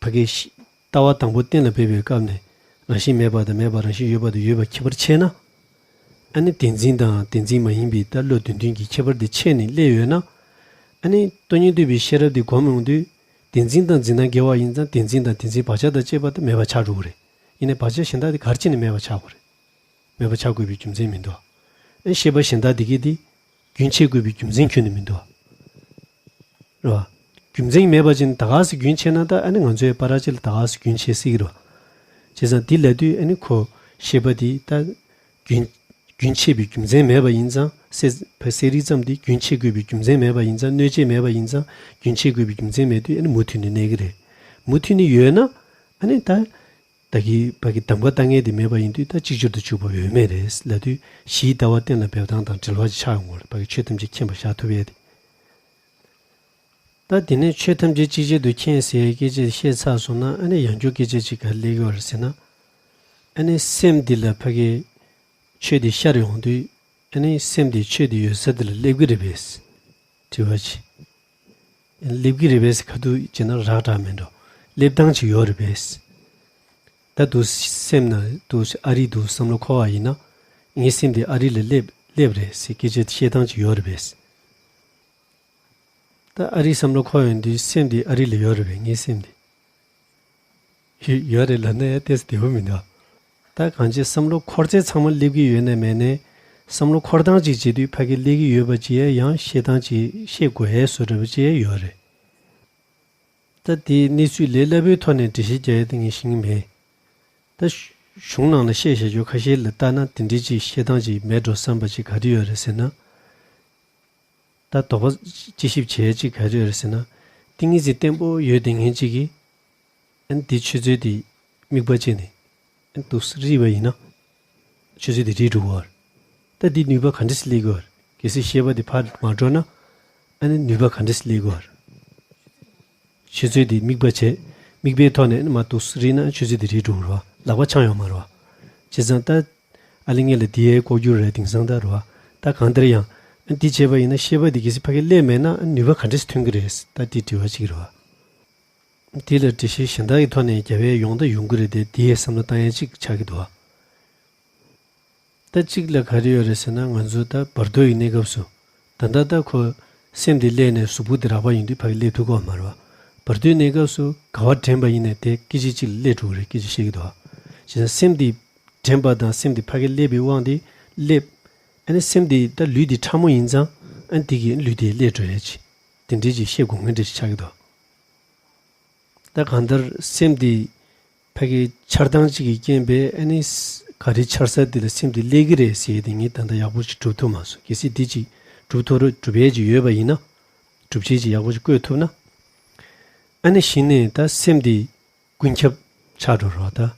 ཕ་གི་ཤི། ལྟ་བ་དང་པོ་གཏན་ལ་འབེབས་པའི་སྐབས་ནས་རང་བཞིན་མེད་པ་དང་མེད་པ་རང་བཞིན་ཡོད་པ་དང་ཡོད་པ་ཁྱད་པར་ཕྱེ་ན། ཨ་ནི་བདེན་འཛིན་དང་བདེན་འཛིན་མ་ཡིན་པའི་ད་བློ་དོན་མཐུན་གྱི་ཁྱད་པར་དེ་ཕྱེ་ནས་སླེབས་ཡོད་ན། ཨ་ནི་སྟོང་ཉིད་འདུས་པའི་ཤེས་རབ་དེ་སྒོམ་ཡོང་དུས་བདེན་འཛིན་དང་འཛིན་སྟངས་འགལ་བ་ཡིན་ཙང་བདེན་འཛིན་དང་བདེན་འཛིན་བག་ཆགས་དང་བཅས་པ་དེ་མེད་པ་ཆགས་འགྲོ་གི་རེད། ཡིན་ནའི་བག་ཆགས་གཞན་དག་དེ་ག་རེ་བྱས་ནས་མེད་པ་ཆགས་དགོས་རེད། མེད་པ་ཆགས་དགོས་པའི་རྒྱུ་མཚན་མི་འདུག་ཨ་ནི་ཤེས་པ་གཞན་དག་དེ་གས་དེ་རྒྱུན་ཆད་དགོས་པའི་རྒྱུ་མཚན་ཁྱོན་ནས་མི་འདུག་རེད་བ། རྒྱུ་མཚན་མེད་པ་ཅིག་ནི་ད་ག་སེ་རྒྱུན་ཆད་ན་ད་ཨ་ནི་ང་ཚོའི་བར་ཆད་ལ་ད་ག་སེ་རྒྱུན་ཆད་སྲིད་ཀྱི་རེད་བ། བྱས་ཙང་འདི་ལབ་དུས་ཨ་ནི་ཁོ་ཤེས་པ་འདི་ད་རྒྱུན་རྒྱུན་ཆད་པའི་རྒྱུ་མཚན་མེད་པ་ཡིན་ཙང་གསེར་བ་གསེར་རིལ་ཙམ་འདི་རྒྱུན་ཆད་དགོས་པའི་རྒྱུ་མཚན་མེད་པ་ཡིན་ཙང་གནོད་བྱེད་མེད་པ་ཡིན་ཙང་རྒྱུན་ཆད་དགོས་པའི་རྒྱུ་མཚན་མེད་དུས་ཨ་ནི་མུ་མཐུད་ནས་གནས་ཀྱི་རེད། མུ་མཐུད་ནས་ཡོད་ན་ཨ་ནི་ད། ད་གི་ཕ་གི་གདམ་ག་ལྟ་མཁན་དེ་མེད་པ་ཡིན་དུས་ད་གཅིག་གྱུར་དུ་འཇུག་པ་ཡོད་མེད་རེད་ལབ་དུས་གཞིའི་ལྟ་བ་གཏན་ལ་འབེབས་སྟངས་དང་འབྲེལ་བ་ཅིག་ཆགས་ཡོང་གི་རེད། ཕ་གི་ཆོས་ཐམས་ཅད་མཁྱེན་པར་བཞག་ཐུབ་ཡས་དེ། ད་དེ་ནས་ཆོས་ཐམས་ཅད་གཅིག་ཆར་དུ་མཁྱེན་ཟེར་ཡའི་སྐད་ཆ་དེ་བཤད་ཚར་སོང་ན་ཨ་ནི་ཡང་བསྐྱར་སྐད་ཆ་ཅིག་ག་རེ་སླེབས་ཀྱི་ཡོད་རེད་ཟེར་ན། ཨ་ནི་སེམས་འདི་ལ་ཕ་གི་ཆོས་དེ་ཤར་ཡོང་དུས་ཨ་ནི་སེམས་དེ་ཆོས་དེ་ཡོད་ས་དེ་ལ་སླེབས་ཀྱི་རེད་པས། དྲི་བ་ཅིག་སླེབས་ཀྱི་རེད་པས་ཁ་ཐུག་བྱས་ན་རག་དྲག་མེད་འགྲོ། སླེབས་སྟངས་ཅིག་ཡོད་རེད་པས། ད་དུ་སེམས་ན་དུ་ཨ་རི་དུ་བསམ་བློ་འཁོར་བ་ཡིན་ན། ངའི་སེམས་དེ་ཨ་རི་ལ་སླེབས་སླེབས་རེད་ཟེར་སྐད་ཆ་བཤད་སྟངས་ཅིག་ཡོད་རེད་པས། ད་ཨ་རི་བསམ་བློ་འཁོར་ཡོང་དུས་སེམས་དེ་ཨ་རི་ལ་ཡོད་རེད་པས་ངའི་སེམས་དེ། ཡོད་ཡོད་རེད་ལབ་ན་ཡང་ཏོག་ཙམ་བདེ་པོ་མི་འདུག་ད་གང་ཅི་བསམ་བློ་འཁོར་ཚད་ཚང་མ་སླེབས་ཀྱི་ཡོད་ན་མེད་ན། བསམ་བློ་འཁོར་སྟངས་ཅིག་བྱེད་དུས་ཕ་གི་སླེབས་ཀྱི་ཡོད་པ་ཅིག་ཡང་བཤད་སྟངས་ཅིག་བཤད་དགོས་ཡས་བཟོ་འདྲ་པོ་ཅིག་ཡང་ཡོད་རེད། ད་དེའི་གནས་ཚུལ་ལས་སླ་པོའི་ཐོག་ནས་འགྲེལ་བཤད་རྒྱག་ཡས་དེ་ངས་ཤེས་ཀྱི་མེད། ད་གཞུང་ནང་ལ་བཤད་བཞག་རྒྱུ་ཁ་ཤས་ལ་ལྟ་ན་དེ་འདྲའི་ཅིག་བཤད་སྟངས་ཅིག་མེད་འགྲོ་བསམ་པ་ཅིག་ག་རེ་ཡོད་རེད་ཟེར་ན། ད་དོགས་པ་དཔྱད་ཞིབ་བྱས་ཅིག་ག་རེ་ཡོད་རེད་ཟེར་ན། ཏིང་ངེ་འཛིན་བརྟན་པོ་ཡོད་དེ་ངན་ཅིག་གིས། ཨན་དེ་ཆུ་ཚོད་དེ་དམིགས་པ་བྱས་ནས་ཨན་དུ་རིལ་བ་ཡིན་ན། ཆུ་ཚོད་དེ་རིལ་འགྲོ་གི་ཡོད་རེད། ད་དེ་ནུས་པ་ག་འདྲ་སེ་སླེབས་ཀྱི་ཡོད་རེད། གལ་སྲིད་ཤེས་པ་དེ་ཕར་མ་འགྲོ་ན། ཨ་ནི་ནུས་པ་ག་འདྲ་སེ་སླེབས་ཀྱི་ཡོད་རེད། ཆུ་ཚོད་དེ་དམིགས་པ་བྱས། དམིགས་པའི་ཐོག་ནས་ཨ་ནི་མར་དུ་རིལ་ན་ཆུ་ཚོད་དེ་རིལ་འགྲོ་གི་རེད་བ། ལག་པ་འཆང་ཡོད་མ་རེད་བ། བྱས་ཙང་ད། ཨ་ལེ་ངེད་ལ་དེ་ཡའི་ལྐོག་གྱུར་རེད་དེང་སང་ད་རེད་བ། ད་གང་ལྟར་ཡང་། ཨ་འདི་བྱས་པ་ཡིན་ན་ཤེས་པ་དེ་གལ་སྲིད་ཕ་གི་སླེབས་མེད་ན་ཨ་ནུས་པ་ག་འདྲ་སེ་ཐོན་གྱི་རེད། ད་དེ་དྲི་བ་གཅིག་རེད་བ། དེ་ལ་འགྲེལ་བཤད་གཞན་དག་གི་ཐོག་ནས་རྒྱབ་ཡས་ཡོང་ད་ཡོང་གི་རེད་དེ་དེའི་བསམ་བློ་བཏང་ཡས་གཅིག་ཆགས་ཀྱི་འདུག་ཨ། ད་གཅིག་ལ་ག་རེ་ཡོད་རེད་ཟེར་ན་ང་ཚོ་ད་བར་དོ་ཡི་གནས་སྐབས་སུ། ད་ལྟ་ད་ཁོ་སེམས་དེ་སླེབས་ནས་གཟུགས་པོ་དེ་རགས་པ་ཡིན་དུས་ཕ་གི་སླེབས་ཐུབ་ཀྱི་ཡོད་མ་རེད་བ། བར་དོའི་གནས་སྐབས་སུ་ག་བ་དྲན་པ་ཡིན་ནའི་དེ་སྐད་ཅིག་གཅིག་ལ་སླེབས་འགྲོ་གི་རེད་སྐད་ཆ་བཤད་ཀྱི་འདུག་ཨ། བྱས་ཙང་སེམས་དེ་དྲན་པ་དང་སེམས་དེ་ཕ་གི་སླེབས་པའི་དབང་དེ་སླེབས། ཨ་ནི་སེམས་དེ་ད་ལུས་དེ་ཕྲ་མོ་ཡིན་ཙང་ཨ་ནི་དེ་གི་ལུས་དེ་སླེབས་འགྲོ་ཡས་ཅིག་དེ་འདྲའི་ཅིག་བཤད་དགོས་ངེས་འདྲ་ཞིག་ཆགས་ཀྱི་འདུག་ད་གང་ལྟར་སེམས་དེ་ཕ་གི་འཆར་སྟངས་གཅིག་གི་རྐྱེན་པས་ཨ་ནི་ག་རེ་འཆར་ས་དེ་ལ་སེམས་དེ་སླེབས་ཀྱི་རེད་ཟེར་ཡས་དེ་ངས་ད་ལྟ་ཡག་པོ་ཞིག་སྒྲུབ་ཐུབ་མ་སོང་། གལ་སྲིད་དེ་ཅིག་སྒྲུབ་ཐུབ་རོགས་སྒྲུབ་ཡས་ཅིག་ཡོད་པ་ཡིན་ན། སྒྲུབ་བྱེད་ཅིག་ཡག་པོ་ཞིག་བཀོད་ཐུབ་ན། ཨ་ནི་གཞི་ནས་ད་སེམས་དེ་ཀུན་ཁྱབ་ཆགས་འགྲོ་རོགས་ད།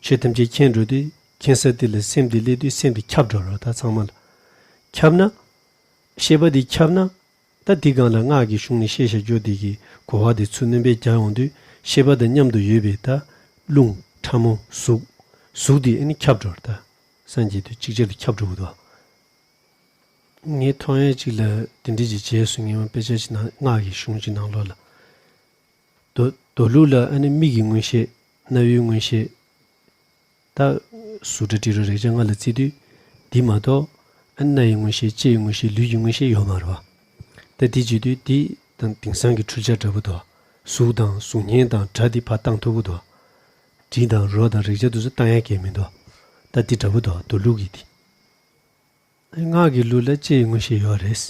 ཆོས་ཐམས་ཅད་མཁྱེན་འགྲོ་དུས་མཁྱེན་ས་དེ་ལ་སེམས་དེ་སླེབས་དུས་སེམས་དེ་ཁྱབ་འགྲོ་རོགས་ད་ཚང་མ་ལ། ཁྱབ་ན། ཤེས་པ་དེ་ཁྱབ་ན། ད་འདི་སྒང་ལ་སྔགས་ཀྱི་གཞུང་ནས་བཤད་བཞག་རྒྱུ་དེ་གི་གོ་བ་དེ་ཚུར་སྣོན་པས་རྒྱག་ཡོང་དུས་ཤེས་པ་དང་མཉམ་དུ་ཡོད་པའི་ད་རླུང་ཕྲ་མོ་གཟུགས། གཟུགས་དེ་ཨ་ནི་ཁྱབ་འགྲོ་ད། སངས་རྒྱས་དུས་ཅིག་ཅར་དུ་ཁྱབ་འགྲོ་གི་འདུག་ངས་མཐོང་ཡས་ཅིག་ལ་དེ་འདྲ་ཅིག་བྱས་སོང་། ངས་དཔེ་ཆ་ཅིག་ནང་སྔགས་ཀྱི་གཞུང་ཅིག་ནང་ལོགས་ལ། མདོ་མདོ་ལུགས་ལ་ཨ་ནི་མིག་གི་མངོན་ཤེས། རྣ་བའི་མངོན་ཤེས། ད་ གཟུགས་སྒྲ་དྲི་རོ་རེག་བྱ་ལྔ་ལ་བརྩི་དུས། འདི་མ་གཏོགས་ཨ་སྣ་ཡི་མངོན་ཤེས། ལྕེ་ཡི་མངོན་ཤེས། ལུས་ཀྱི་མངོན་ཤེས་ཡོད་མ་རེད་བ། ད་འདི་བྱེད་དུས་འདི་དང་དེང་སང་གི་འཕྲུལ་ཆ་འདྲ་པོ་འདུག་གཟུགས་དང་གཟུགས་བརྙན་དང་སྒྲ་འདི་ཕར་བཏང་ཐུབ་ཀྱི་འདུག་དྲི་དང་རོ་དང་རེག་བྱ་དེ་ཚོ་བཏང་ཡ་གལ་མི་འདུག་ད་འདི་འདྲ་པོ་འདུག་མདོ་ལུགས་ཀྱི་འདི། སྔགས་ཀྱི་ལུགས་ལ་ལྕེ་ཡི་མངོན་ཤེས་ཡོད་རེད།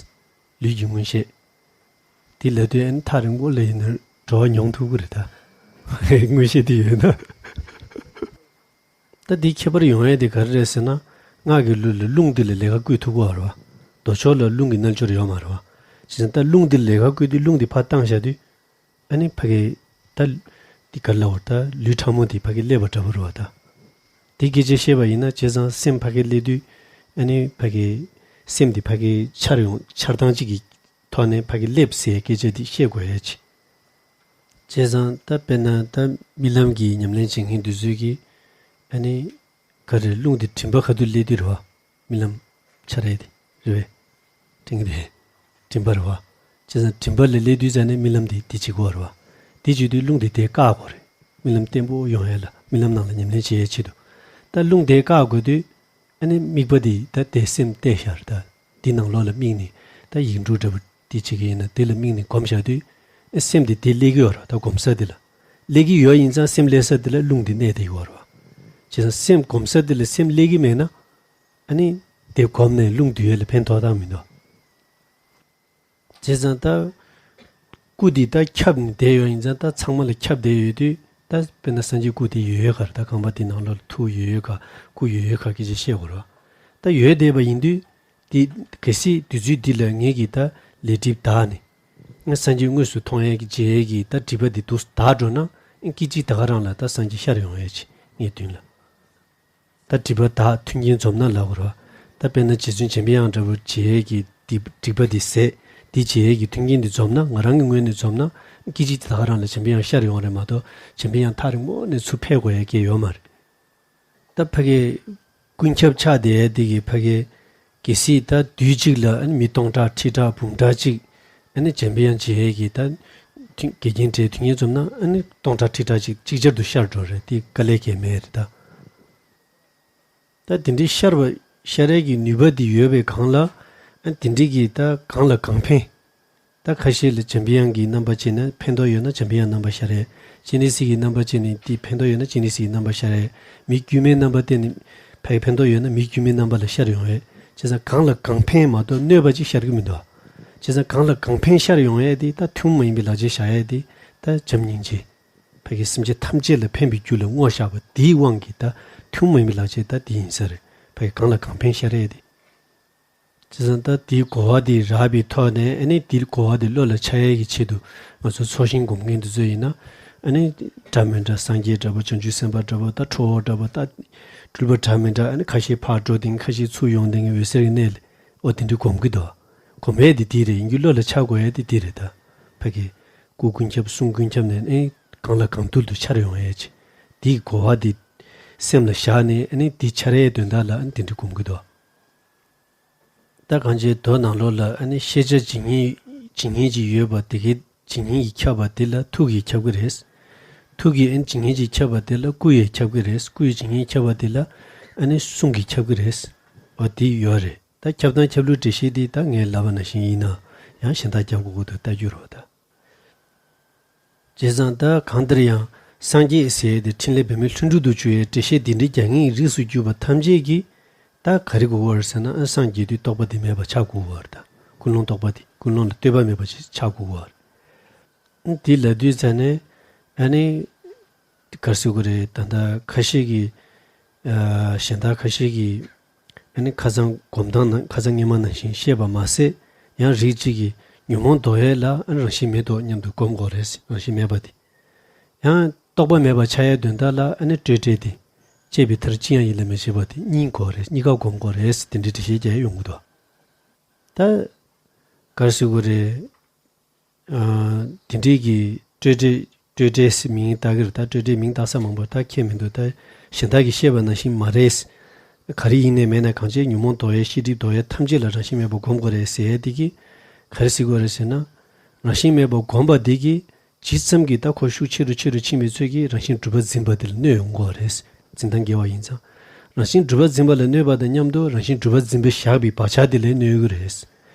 ལུས་ཀྱི་མངོན་ཤེས། འདི་ལབ་དུས་ཨ་ནི་ཐག་རིང་པོ་ལ་ཡིན་ན་བྲོ་བ་མྱོང་ཐུབ་ཀྱི་རེད་ད། མངོན་ཤེས་འདི་ཡོད་ན། ད་འདི་ཁྱད་པར་ཡོང་ཡ་དེ་ག་རེ་རེད་ཟེར་ན། སྔགས་ཀྱི་ལུགས་ལ་རླུང་འདི་ལ་ལས་ཀ་བསྐུལ་ཐུབ་ཀྱི་ཡོད་རེད་བ། མདོ་ཕྱོགས་ལ་རླུང་གི་རྣལ་འབྱོར་ཡོད་མ་རེད་བ། བྱས་ཙང་ད་རླུང་འདི་ལ་ལས་ཀ་བསྐུལ་དུས་རླུང་འདི་ཕར་བཏང་བཞག་དུས། ཨ་ནི་ཕ་གི་ད་འདི་ག་ལ་བར་ད་ལུས་ཕྲ་མོ་འདི་ཕ་གི་སླེབས་པ་འདྲ་པོ་རེད་བ་ད། འདི་སྐད་ཆ་བཤད་པ་ཡིན་ན་བྱས་ཙང་སེམས་ཕ་གི་སླེབས་དུས། ཨ་ནི་ཕ་གི་སེམས་འདི་ཕ་གི་འཆར་ཡོང་འཆར་སྟངས་གཅིག་གི་ཐོག་ནས་ཕ་གི་སླེབས་ཟེར་སྐད་ཆ་འདི་བཤད་དགོས་ཡ་ཆེ། བྱས་ཙང་ད་དཔེར་ན་ད་རྨི་ལམ་གྱི་ཉམས་ལེན་བྱེད་མཁན་དེ་ཚོས་ཀྱིས་ཨ་ནི་ག་རེ་རླུང་དེ་མགྲིན་པ་ཁ་ཐུག་སླེབས་དུས་རེད་བ། རྨི་ལམ་འཆར་ཡས་དེ་རེད་པས། དྲན་གྱི་འདུག་མགྲིན་པ་རེད་བ། བྱས་ཙང་མགྲིན་པ་ལ་སླེབས་དུས་ཙ་ནས་རྨི་ལམ་དེ་དེ་བྱེད་དགོས་རེད་བ། དེ་བྱེད་དུས་རླུང་དེ་དེ་བཀག་དགོས་རེད། རྨི་ལམ་བརྟན་པོ་ཡོང་ཡས་ལ་རྨི་ལམ་ནང་ལ་ཉམས་ལེན་བྱེད་ཡས་ཆེད་དུ། ད་རླུང་དེ་བཀག་དགོས་དུས། ཨ་ནི་དམིགས་པ་འདི་ད་དེ་སེམས་གཏད་ཤར་ད། འདི་ནང་ལོགས་ལ་དམིགས་ནས་ད་ཡིག་འབྲུ་འདྲ་པོ་འདི་བྱེད་ཀྱི་ཡིན་ན་དེ་ལ་དམིགས་ནས་སྒོམ་བཞག་དུས། ཨ་སེམས་འདི་དེ་སླེབས་ཀྱི་ཡོད་རེད་ད་སྒོམ་ས་འདི་ལ། སླེབས་ཀྱི་ཡོད་ཡིན་ཙང་སེམས་སླེབས་ས་འདི་ལ་རླུང་འདི་གནས་བསྡད་ཡོད་རེད་བ། བྱས་ཙང་སེམས་སྒོམ་ས་འདི་ལ་སེམས་སླེབས་ཀྱི་མེད་ན། ཨ་ནི་དེ་སྒོམ་ནས་རླུང་འདུས་ཡས་ལ་ཕན་ཐོགས་སྟངས་མི་འདུག་བྱས་ཙང་ད། སྐུ་འདི་ད་ཁྱབ་ནས་བསྡད་ཡོད་ཡིན་ཙང་ད་ཚང་མ་ལ་ཁྱབ་བསྡད་ཡོད་དུས་ད་དཔེར་ན་སངས་རྒྱས་སྐུ་དེ་ཡོད་ཡོད་ག་རེད་ད་ཁང་པ་དེ་ནང་ལོགས་ལ་ཐུགས་ཡོད་ཡོད་ག་སྐུ་ཡོད་ཡོད་ག་སྐད་ཆ་བཤད་དགོས་རེད་བ། ད་ཡོད་བསྡད་པ་ཡིན་དུས་དེ་གལ་སྲིད་དུས་ཚོད་འདི་ལ་ངེད་ཀྱིས་ད་ལས་སྒྲིབ་དག་ནས་ང་སངས་རྒྱས་དངོས་སུ་མཐོང་ཡས་ཀྱི་མཇལ་ཡས་ཀྱི་ད་སྒྲིབ་པ་འདི་དུ་དག་འགྲོ་ན་ཨ་སྐད་ཅིག་ད་ག་རང་ལ་ད་སངས་རྒྱས་ཤར་ཡོང་ཡས་ཅིག་ངའི་མདུན་ལ། ད་སྒྲིབ་པ་དག་མཐུན་རྐྱེན་འཛོམས་ན་ལབ་དགོས་རེད་བ། ད་དཔེར་ན་རྗེ་བཙུན་འཇམ་པའི་དབྱངས་འདྲ་པོ་མཇལ་ཡས་ཀྱི་འདི་སྒྲིབ་པ་འདི་ཟད་འདི་མཇལ་ཡས་ཀྱི་མཐུན་རྐྱེན་འདི་འཛོམས་ན་ང་རང་གི་ངོས་ནས་འཛོམས་ན་སྐད་ཅིག་ད་ག་རང་ལ་འཇམ་པའི་དབྱངས་ཤར་ཡོང་བ་རེད་མ་གཏོགས་འཇམ་པའི་དབྱངས་ཐག་རིང་པོ་ནས་ཚུར་ཕེབས་དགོས་ཡས་སྐད་ཡོད་མ་རེད། ད་ཕ་གི་ཀུན་ཁྱབ་ཆགས་བསྡད་ཡས་འདི་གི་ཕ་གི་གལ་སྲིད་ད་དུས་གཅིག་ལ་ཨ་ནི་མི་སྟོང་ཕྲག་ཁྲི་ཕྲག་འབུམ་ཕྲག་གཅིག་ཨ་ནི་འཇམ་པའི་དབྱངས་མཇལ་ཡས་ཀྱི་ད་མཐུན་འགལ་རྐྱེན་བྲལ་མཐུན་རྐྱེན་འཛོམས་ན་ཨ་ནི་སྟོང་ཕྲག་ཁྲི་ཕྲག་གཅིག་ཅིག་ཅར་དུ་ཤར་འགྲོ་རེད་དེ་དཀའ་ལས་ཁག་མེད་རེད་ད། ད་དེ་འདྲའི་ཤར་བ་ཤར་ཡས་ཀྱི་ནུས་པ་འདི་ཡོད་པའི་སྒང་ལ་ཨ་དེ་འདྲའི་གི་ད་གང་ལ་གང་ཕན། ད་ཁ་ཤས་ལ་འཇམ་པའི་དབྱངས་ཀྱི་རྣམ་པ་ཅན་ནི་ཕན་ཐོགས་ཡོད་ན་འཇམ་པའི་དབྱངས་རྣམ་པ་ཤར་ཡས། སྤྱན་རས་གཟིགས་ཀྱི་རྣམ་པ་ཅན་ནི་དེ་ཕན་ཐོགས་ཡོད་ན་སྤྱན་རས་གཟིགས་ཀྱི་རྣམ་པ་ཤར་ཡས། མི་དཀྱུས་མའི་རྣམ་པ་བསྟན་ནས་ཕན་ཕན་ཐོགས་ཡོད་ན་མི་དཀྱུས་མའི་རྣམ་པ་ལ་ཤར་ཡོང་ཡས། བྱས་ཙང་གང་ལ་གང་ཕན་མ་གཏོགས་གནོད་པ་ཅིག་ཤར་གྱི་མི་འདུག་བྱས་ཙང་གང་ལ་གང་ཕན་ཤར་ཡོང་ཡས་དེ་ད་ཐུན་མོང་མ་ཡིན་པའི་ལག་ཆ་བཞག་ཡས་དེ་ད་བྱམས་སྙིང་རྗེ། ཕ་གི་སེམས་ཅན་ཐམས་ཅད་ལ་ཕན་པའི་རྒྱུ་ལ་བསྔོ་བཞག་པ་དེའི་དབང་གིས་ད་ཐུན་མོང་མ་ཡིན་པའི་ལག་ཆ་ད་དེ་ཡིན་ས་རེད། ཕ་གི་གང་ལ་གང་ཕན་ཤར་ཡས་དེ། བྱས་ཙང་ད་དེའི་གོ་བ་དེ་རག་པའི་ཐོག་ནས་ཨ་ནི་དེའི་གོ་བ་དེ་བློ་ལ་འཆར་ཡས་ཀྱི་ཆེད་དུ་ང་ཚོ་ཚོགས་ཞིང་སྒོམ་མཁན་དེ་ཚོ་ཡིན་ན་ཨ་ནི་འདྲ་མི་འདྲ་སངས་རྒྱས་འདྲ་པོ་བྱང་ཆུབ་སེམས་དཔའ་འདྲ་པོ་ད་ཁྲོ་བོ་འདྲ་པོ་ད་སྤྲུལ་པ་འདྲ་མི་འདྲ་ཨ་ནི་ཁ་ཤས་ཕར་འགྲོ་དེང་ཁ་ཤས་ཚུར་ཡོང་དེང་འོད་གསལ་གྱི་གནས་ལ་ཨོ་དེ་འདྲ་སྒོམ་གྱི་འདུག་སྒོམ་ཡས་དེ་དེ་རེད། ཡིན་རྒྱུ་བློ་ལ་འཆར་དགོས་ཡས་དེ་དེ་རེད་ད། ཕ་གི་སྐུ་ཀུན་ཁྱབ་གསུང་ཀུན་ཁྱབ་ནས་ཨ་ནི་གང་ལ་གང་འདུལ་དུ་འཆར་ཡོང་ཡས་ཅིག་དེའི་གོ་བ་དེ་སེམས་ལ་བཞག་ནས་ཨ་ནི་དེ་འཆར་ཡས་དོན་དག་ལ་ཨ་ནི་དེ་འདྲ་སྒོམ་གྱི་འདུག་ད་གང་ཅིའི་མདོ་ནང་ལོགས་ལ་ཨ་ནི་ཤེས་བྱ་ཇི་སྙེད་ཇི་སྙེད་ཅིག་ཡོད་པ་དེ་གའི་ཇི་སྙེད་ཀྱིས་ཁྱབ་པ་དེ་ལ་ཐུགས་ཀྱིས་ཁྱབ་ཀྱི་རེད། ཐུགས་ཀྱིས་ཨ་ནི་ཇི་སྙེད་ཅིག་ཁྱབ་པ་དེ་ལ་སྐུ་ཡིས་ཁྱབ་ཀྱི་རེད། སྐུ་ཡིས་ཇི་སྙེད་ཁྱབ་པ་དེ་ལ་ཨ་ནི་གསུང་གིས་ཁྱབ་ཀྱི་རེད། འོ་དེ་ཡོད་རེད། ད་ཁྱབ་སྟངས་ཁྱབ་ལུགས་འགྲེལ་བཤད་འདི་ད་ངས་ལབ་པ་ནང་བཞིན་ཡིན་ན་ཡང་གཞན་དག་རྒྱབ་དགོས་ཀྱི་འདུག་ལྟ་རྒྱུ་རེད་ད། བྱས་ཙང་ད་གང་ལྟར་ཡང་སངས་རྒྱས་ཟེར་ཡས་དེ་འཕྲིན་ལས་པདྨའི་ལྷུན་གྲུབ་ཏུ་གྱུར་ཡས་འགྲེལ་བཤད་འདི་འདྲའི་རྒྱ་ངེས་རིས་སུ་གྱུར་པ་ཐམས་ཅད་ཀྱིས་ད་ག་རེ་དགོས་པ་རེད་ཟེར་ན་ཨ་སངས་རྒྱས་དུས་རྟོག་པ་འདི་མེད་པ་ཆགས་དགོས་པ་རེད་ད། ཀུན་སློང་རྟོག་པ་འདི་ཀུན་སློང་ལ་ལྟོས་པ་མེད་པ་ཞིག་ཆགས་དགོས་པ་རེད། འདི་ལབ་དུས་ཙ་ནས་ཨ་ནི་ག་རེ་ཟེར་དགོས་རེད། ད་ལྟ་ཁ་ཤས་ཀྱིས་ཨ་གཞན་དག་ཁ་ཤས་ཀྱིས་ཨ་ནི་ཁ་སང་སྒོམ་སྟངས་ནང་ཁ་སང་སྔོན་མ་ནང་བཞིན་བཤད་པ་མ་ཟད་ཡང་རིགས་གཅིག་གིས་ཉོན་མོངས་ལྡོག་ཡས་ལ་ཨ་ནི་རང་བཞིན་མེད་དོ་སྙམ་དུ་སྒོམ་དགོས་རེད། རང་བཞིན་མེད་པ་དེ། ཡང་རྟོག་པ་མེད་པ་ཆགས་ཡས་དོན་དག་ལ་ཨ་ནི་སྤྲོས་བྲལ་དེ། བཅས་པའི་མཐར་ཅི་ཡང་ཡིད་ལ་མི་བྱེད་པ་དེ་གཉིས་དགོས་རེད། གཉིས་ཀ་སྒོམ་དགོས་རེད། དེ་འདྲའི་འགྲེལ་བཤད་རྒྱག་ཡས་ཡོང་གི་འདུག་ད་ག་རེ་ཟེར་དགོས་རེད། ཨ་དེ་འདྲའི་གི་སྤྲོས་བྲལ་སྤྲོས་བྲལ་ཟེར་མིང་བཏགས་ཀྱི་རེད། ད་སྤྲོས་བྲལ་མིང་བཏགས་ས་མང་པོ་ད་ཁྱད་མི་འདུག་ད་གཞན་དག་གིས་བཤད་པ་ནང་བཞིན་མ་རེད། ག་རེ་ཡིན་ནའི་མེད་ན་གང་བྱས་ཉོན་མོངས་ལྡོག་ཡས་ཤེས་སྒྲིབ་ལྡོག་ཡས་ཐམས་ཅད་ལ་རང་བཞིན་མེད་པར་སྒོམ་དགོས་རེད་ཟེར་ཡས་དེ་གིས་ག་རེ་ཟེར་དགོས་རེད་ཟེར་ན། རང་བཞིན་མེད་པར་སྒོམ་པ་དེ་གིས་ཇི་ཙམ་གྱིས་ད་ཁོ་ཤུགས་ཆེ་རུ་ཆེ་རུ་ཕྱིན་པའི་ཚོད་ཀྱིས་རང་བཞིན་གྲུབ་པ་འཛིན་པ་དེ་ལ་གནོད་ཡོང་གི་རེད། འཛིན་སྟངས་འགལ་བ་ཡིན་ཙང་། རང་བཞིན་གྲུབ་པ་འཛིན་པ་ལ་གནོད་པ་དང་མཉམ་དུ་རང་བཞིན་གྲུབ་པ་འཛིན་པའི་བཞག་པའི་བག་ཆགས་དེ་ལ་གནོད་ཀྱི་རེད།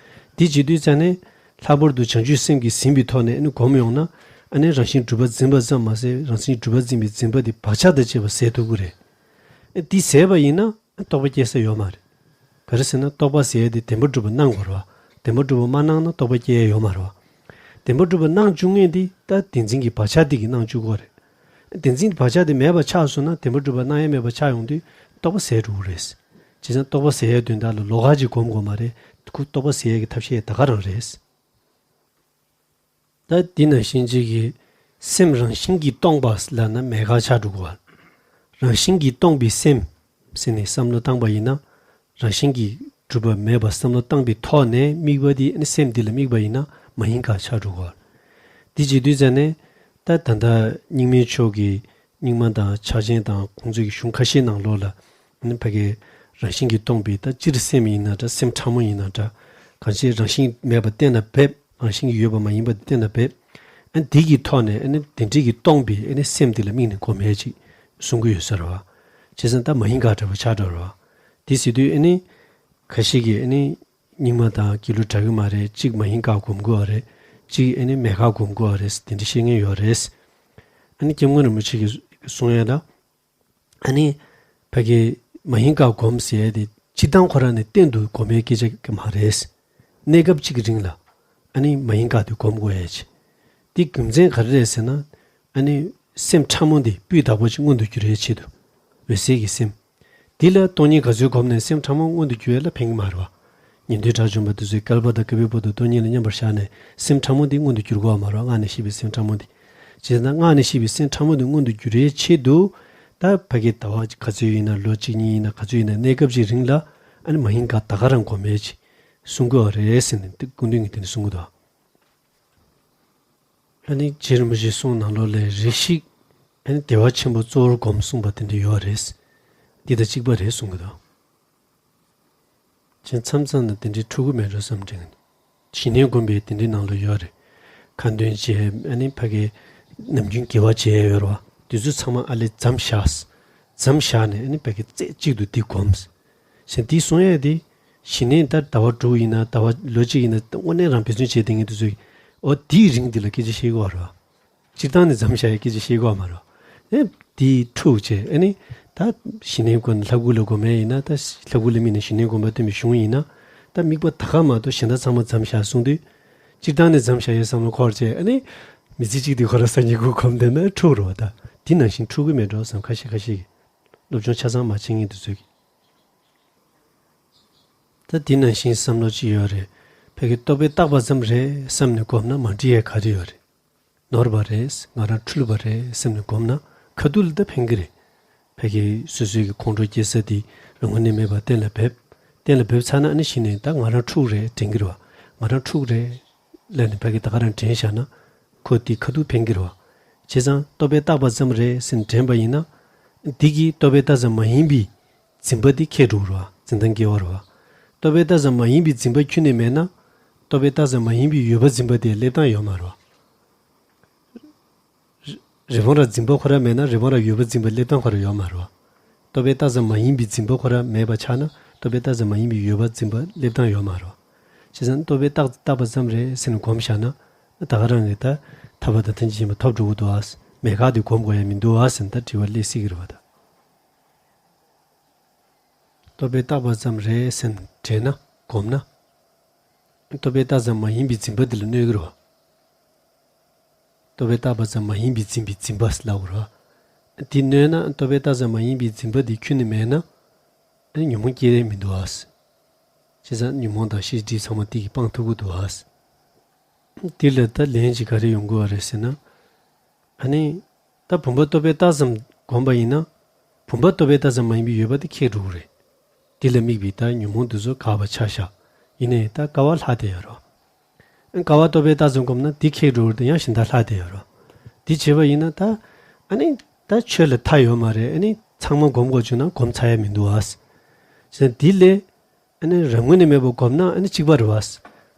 དེ་བྱེད་དུས་ཙ་ནས་ལྷག་པར་དུ་བྱང་ཆུབ་སེམས་ཀྱིས་ཟིན་པའི་ཐོག་ནས་ཨ་ནི་སྒོམ་ཡོང་ན། ཨ་ནི་རང་བཞིན་གྲུབ་པ་འཛིན་པ་ཙམ་མ་ཟད་རང་བཞིན་གྲུབ་པ་འཛིན་པའི་འཛིན་པ་དེ་བག་ཆགས་དང་བཅས་པ་ཟད་ཐུབ་ཀྱི་རེད། ཨ་དེ་ཟད་པ་ཡིན་ན་ཨ་རྟོགས་པ་སྐྱེ་ས་ཡོད་མ་རེད། ག་རེ་ཟེར་ན་རྟོགས་པ་ཟད་ཡས་དེ་བདེན་པར་གྲུབ་པ་སྣང་དགོས་རེད་བ། བདེན་པར་གྲུབ་པ་མ་སྣང་ན་རྟོགས་པ་སྐྱེ་ཡས་ཡོད་མ་རེད་བ། བདེན་པར་གྲུབ་པ་སྣང་བཅུག་མཁན་དེ་ད་བདེན་འཛིན་གྱི་བག་ཆགས་དེ་གིས་སྣང་བཅུག་གི་རེད། བདེན་འཛིན་བག་ཆགས་དེ་མེད་པ་ཆགས་སོང་ན་བདེན་པར་གྲུབ་པ་སྣང་ཡས་མེད་པ་ཆགས་ཡོང་དུས་རྟོགས་པ་ཟད་འགྲོ་གི་རེད། བྱས་ཙང་རྟོགས་པ་ཟད་ཡས་དོན་དག་ལ་ལོགས་ཀ་ཅིག་སྒོམ་དགོས་མ་རེད། ཁོ་རྟོགས་པ་ཟད་ཡས་ཀྱི་ཐབས་ཤེས་ད་ག་རང་རེད། ད་འདི་ནང་བཞིན་གཅིག་གིས་སེམས་རང་བཞིན་གྱིས་སྟོང་པ་ལབ་ན་མེད་ཁ་ཆགས་འགྲོ་གི་རེད། རང་བཞིན་གྱིས་སྟོང་པའི་སེམས་ཟེར་ནས་བསམ་བློ་བཏང་པ་ཡིན་ན། རང་བཞིན་གྱིས་གྲུབ་པ་མེད་པ་བསམ་བློ་བཏང་པའི་ཐོག་ནས་དམིགས་པ་འདི་ནི་སེམས་འདི་ལ་དམིགས་པ་ཡིན་ན་མ་ཡིན་ག་ཆགས་འགྲོ་གི་རེད། འདི་བྱེད་དུས་ཙ་ནས་ད་ད་ལྟ་རྙིང་མའི་ཕྱོགས་ཀྱི་རྙིང་མ་དང་ཕྱག་ཆེན་དང་ཁོང་ཚོའི་གཞུང་ཁ་ཤས་ནང་ལོགས་ལ་ནི་ཕ་གི་རང་བཞིན་གྱིས་སྟོང་པའི་ད་སྤྱིར་སེམས་ཡིན་ན་འདྲ། སེམས་ཕྲ་མོ་ཡིན་ན་འདྲ། གང་ཅི་རང་བཞིན་མེད་པ་གཏན་ལ་འབེབས། རང་བཞིན་གྱིས་ཡོད་པ་མ་ཡིན་པ་དེ་གཏན་ལ་འབེབས། ཨ་འདི་གི་ཐོག་ནས་ཨ་ནི་དེ་འདྲ་གི་སྟོང་པའི་ཨ་ནི་སེམས་དེ་ལ་དམིགས་ནས་སྒོམ་ཡས་ཅིག་གསུང་གི་ཡོད་ས་རེད་བ། བྱས་ཙང་ད་མ་ཡིན་ག་འདྲ་བོ་ཆགས་འགྲོ་རེད་བ། དེ་ཟེར་དུས་ཨ་ནི་ཁ་ཤས་ཀྱིས་ཨ་ནི་རྙིང་མ་དང་དགེ་ལུགས་འདྲ་གི་མ་རེད། གཅིག་མ་ཡིན་ག་སྒོམ་དགོས་བ་རེད། གཅིག་ཨ་ནི་མེད་ག་སྒོམ་དགོས་བ་རེད་དེ་འདྲ་བཤད་མཁན་ཡོད་རེད། ཨ་ནི་སྐྱབས་མགོན་རིན་པོ་ཆེ་གིས་གསུང་ཡས་ལ། ཨ་ནི་ཕ་གི་མ་ཡིན་ག་སྒོམ་ཟེར་ཡས་དེ་སྤྱིར་བཏང་ཁོ་རང་ནས་གཏན་དུ་སྒོམ་ཡས་སྐད་ཆ་གི་མ་རེད། གནས་སྐབས་གཅིག་གི་རིང་ལ་ཨ་ནི་མ་ཡིན་ག་དེ་སྒོམ་དགོས་ཡས་ཅི། དེ་རྒྱུ་མཚན་ག་རེ་རེད་ཟེར་ན། ཨ་ནི་སེམས་ཕྲ་མོ་འདི་སྤུས་དག་པོ་ཅིག་མངོན་དུ་འགྱུར་ཡས་ཆེད་དུ། འོད་གསལ་གྱི་སེམས། འདི་ལ་སྟོང་ཉིད་ག་ཚོད་སྒོམ་ནས་སེམས་ཕྲ་མོ་མངོན་དུ་འགྱུར་ཡས་ལ་ཕན་གི་མ་རེད་བ། ཉན་ཐོས་དགྲ་བཅོམ་པ་དེ་ཚོས་བསྐལ་པ་དང་བསྐལ་པའི་བར་དུ་སྟོང་ཉིད་ལ་མཉམ་པར་བཞག་ནས་སེམས་ཕྲ་མོ་འདི་མངོན་དུ་འགྱུར་གི་ཡོད་མ་རེད་བ། སྔགས་ནས་བཤད་པའི་སེམས་ཕྲ་མོ་འདི། བྱས་ཙང་སྔགས་ནས་བཤད་པའི་སེམས་ཕྲ་མོ་འདི་མངོན་དུ་འགྱུར་ཡས་ཆེད་དུ། ད་ཕ་གི་ཟླ་བ་ག་ཚོད་ཡིན་ན་ལོ་གཅིག་གཉིས་ཡིན་ན་ག་ཚོད་ཡིན་ན་གནས་སྐབས་ཅིག་རིང་ལ་ཨ་ནི་མ་ཡིན་ག་ད་ག་རང་སྒོམ་ཡས་ཅིག་གསུང་གི་ཡོད་རེད་ཟེར་ནས་འདི་སྐུ་མདུན་གྱིས་དེ་འདྲ་གསུང་གི་འདུག་ཨ་ནི་རྗེ་རིན་པོ་ཆེའི་གསུང་ནང་ལོགས་ལ་རེ་ཞིག་ཨ་ནི་བདེ་བ་ཆེན་པོ་གཙོ་བོར་སྒོམ་གསུངས་པ་དེ་འདྲ་ཡོད་རེད། འདི་དང་གཅིག་པ་རེད་གསུང་གི་འདུག་ཅིག་མཚམས་མཚམས་ན་དེ་འདྲའི་འཁྲུག་གི་མེད་འགྲོ་བསམ་དྲན། ཞི་གནས་སྒོམ་པའི་དེ་འདྲའི་ནང་ལ་ཡོད་རེད། ཁ་འདོན་བྱས་ཨ་ནི་ཕ་གི་ནམ་རྒྱུན་དགེ་བ་བྱས་ཡོད་རེད་བ། དེ་ཚོ་ཚང་མ་ཨ་ལས་མཚམས་བཞག་མཚམས་བཞག་ནས་ཨ་ནི་ཕ་གི་རྩེ་གཅིག་ཏུ་འདི་སྒོམ། ཞེས་འདི་གསུང་ཡས་དེ། ཞི་གནས་ད་ཟླ་བ་དྲུག་ཡིན་ན་ཟླ་བ་ལོ་གཅིག་ཡིན་ན་དངོས་གནས་རང་འབད་བརྩོན་བྱས་བསྡད་མཁན་དེ་ཚོས། འོ་དེའི་རིང་འདི་ལ་སྐད་ཆ་བཤད་ཀྱི་ཡོད་རེད་བ། སྤྱིར་བཏང་ནས་མཚམས་བཞག་ཡའི་སྐད་ཆ་བཤད་ཀྱི་ཡོད་མ་རེད། ཨེ། དེའི་འཁྲུག་བྱས་ཨ་ནི། ད་ཞི་གནས་སྒོམ་ལྷ་སྐུ་ལ་སྒོམ་ཡས་ཡིན་ན་ད་ལྷ་སྐུ་ལ་དམིགས་ནས་ཞི་གནས་སྒོམ་པ་སྟོན་པའི་གཞུང་ཡིན་ན། ད་དམིགས་པ་ད་ག་མ་གཏོགས་གཞན་དག་ཚང་མ་མཚམས་བཞག་གསུངས་དུས། སྤྱིར་བཏང་ནས་མཚམས་བཞག་ཡའི་བསམ་བློ་འཁོར་བྱས་ཨ་ནི། མི་ཚེ་གཅིག་དེ་ཁོ་རང་སང་ཉིན་གུང་སྒོམ་བསྡད་ན་འཁྲུག་རེད་བ་ད། དེ་ནང་བཞིན་འཁྲུག་གི་མེད་འགྲོ་བསམ་ཁ་ཤས་ཁ་ཤས་ཀྱིས། སློབ་སྦྱོང་ཆ་ཚང་མ་བྱེད་མཁན་དེ་ཚོས་ཀྱིས། ད་དེ་ནང་བཞིན་བསམ་བློ་ཅིག་ཡོད་རེད། ཕ་གི་རྟོག་པས་བཏགས་པ་ཙམ་རེད་བསམ་ནས་སྒོམ་ན་མ་འགྲིག་ཡས་ག་རེ་ཡོད་རེད། ནོར་བ་རེད། ང་རང་འཁྲུལ་པ་རེད་བསམ་ནས་སྒོམ་ན་ཁ་ཐུག་ལ་ད་ཕན་གི་རེད། ཕ་གི་སོ་སོའི་གི་ཁོང་ཁྲོ་སྐྱེ་ས་དེ་རང་ངོས་ནས་མེད་པ་གཏན་ལ་འབེབས། གཏན་ལ་འབེབས་ཚར་ན་ཨ་ནི་གཞི་ནས་ད་ང་རང་འཁྲུལ་རེད་དྲན་གི་རེད་བ། ང་རང་འཁྲུལ་རེད་ལབ་ནས་ཕ་གི་ད་ག་རང་དྲན་བཞག་ན། ཁོ་དེ་ཁ་ཐུག་ཕན་གི་རེད་བ། བྱས་ཙང་རྟོག་པས་བཏགས་པ་ཙམ་རེད་ཟེར་ནས་དྲན་པ་ཡིན་ན། འདི་གིས་རྟོག་པས་བཏགས་ཙམ་མ་ཡིན་པའི་འཛིན་པ་དེ་ཁེགས་འགྲོ་གི་རེད་བ། འཛིན་སྟངས་དགེ་བ་རེད་བ། རྟོག་པས་བཏགས་ཙམ་མ་ཡིན་པའི་འཛིན་པ་ཁྱོན་ནས་མེད་ན། རྟོག་པས་བཏགས་ཙམ་མ་ཡིན་པའི་ཡོད་པ་འཛིན་པ་དེ་སླེབས་སྟངས་ཡོད་མ་རེད་བ། རི་བོང་རྭ་འཛིན་པ་ཁོ་རང་མེད་ན་རི་བོང་རྭ་ཡོད་པ་འཛིན་པ་སླེབས་སྟངས་ཁོ་རང་ཡོད་མ་རེད་བ། རྟོག་པས་བཏགས་ཙམ་མ་ཡིན་པའི་འཛིན་པ་ཁོ་རང་མེད་པ་ཆགས་ན་རྟོག་པས་བཏགས་ཙམ་མ་ཡིན་པའི་ཡོད་པ་འཛིན་པ་སླེབས་སྟངས་ཡོད་མ་རེད་བ། བྱས་ཙང་རྟོག་པས་བཏགས་བཏགས་པ་ཙམ་རེད་ཟེར་ནས་སྒོམ་བཞག་ན། ད་ག་རང་གིས་ད་ཐར་པ་དང་ཐམས་ཅད་མཁྱེན་པ་ཐོབ་འགྲོ་གི་འདུག་ཨ། མེད་ཁ་དེ་སྒོམ་དགོས་ཡ་མི་འདུག་ཨ་ཟེར་ནས་ད་དྲི་བ་སླེབས་སྲིད་ཀྱི་རེད་བ་ད། རྟོག་པས་བཏགས་པ་ཙམ་རེད་ཟེར་ནས་དྲན་ན་སྒོམ་ན། རྟོག་པས་བཏགས་ཙམ་མ་ཡིན་པའི་འཛིན་པ་དེ་ལ་གནོད་ཀྱི་རེད་བ། རྟོག་པས་བཏགས་པ་ཙམ་མ་ཡིན་པའི་འཛིན་པའི་འཛིན་པ་ལབ་དགོས་རེད་བ། དེ་གནོད་ན་རྟོག་པས་བཏགས་ཙམ་མ་ཡིན་པའི་འཛིན་པ་དེ་ཁྱོན་ནས་མེད་ན། ཨ་ནི་ཉོན་མོངས་སྐྱེ་ཡས་མི་འདུག་ཨ། བྱས་ཙང་ཉོན་མོངས་དང་ཤེས་སྒྲིབ་ཚང་མ་དེ་གིས་སྤང་ཐུབ་ཀྱི་འདུག་ཨ། དེ་ལ་ད་ལན་ཅིག་ག་རེ་ཡོང་དགོས་པ་རེད་ཟེར་ན། ཨ་ནི། ད་བུམ་པ་རྟོག་པས་བཏགས་ཙམ་བསྒོམས་པ་ཡིན་ན། བུམ་པ་རྟོག་པས་བཏགས་ཙམ་མ་ཡིན་པའི་ཡོད་པ་དེ་ཁེགས་འགྲོ་གི་རེད། དེ་ལ་དམིགས་པའི་ད་ཉོན་མོངས་དེ་ཚོ་འགག་པ་ཆ་བཞག་ཡིན་ནའི་ད་ཀ་བ་ལྷག་བསྡད་ཡོད་རེད། ཀ་བ་རྟོག་པས་བཏགས་ཙམ་བསྒོམས་ན་དེ་ཁེགས་འགྲོ་གི་རེད་དེ་ཡང་གཞན་དག་ལྷག་བསྡད་ཡོད་རེད། དེ་བྱས་པ་ཡིན་ན་ད། ཨ་ནི། ད་ཆོས་ལ་མཐའ་ཡོད་མ་རེད། ཨ་ནི་ཚང་མ་བསྒོམ་དགོས་བྱུང་ན་བསྒོམ་ཚར་ཡ་མི་འདུག་ཨ། བྱས་ཙང་དེ་ལས། ཨ་ནི་རང་ངོས་ནས་མེད་པ་བསྒོམས་ན་ཨ་ནི་གཅིག་པ་རེད་བ།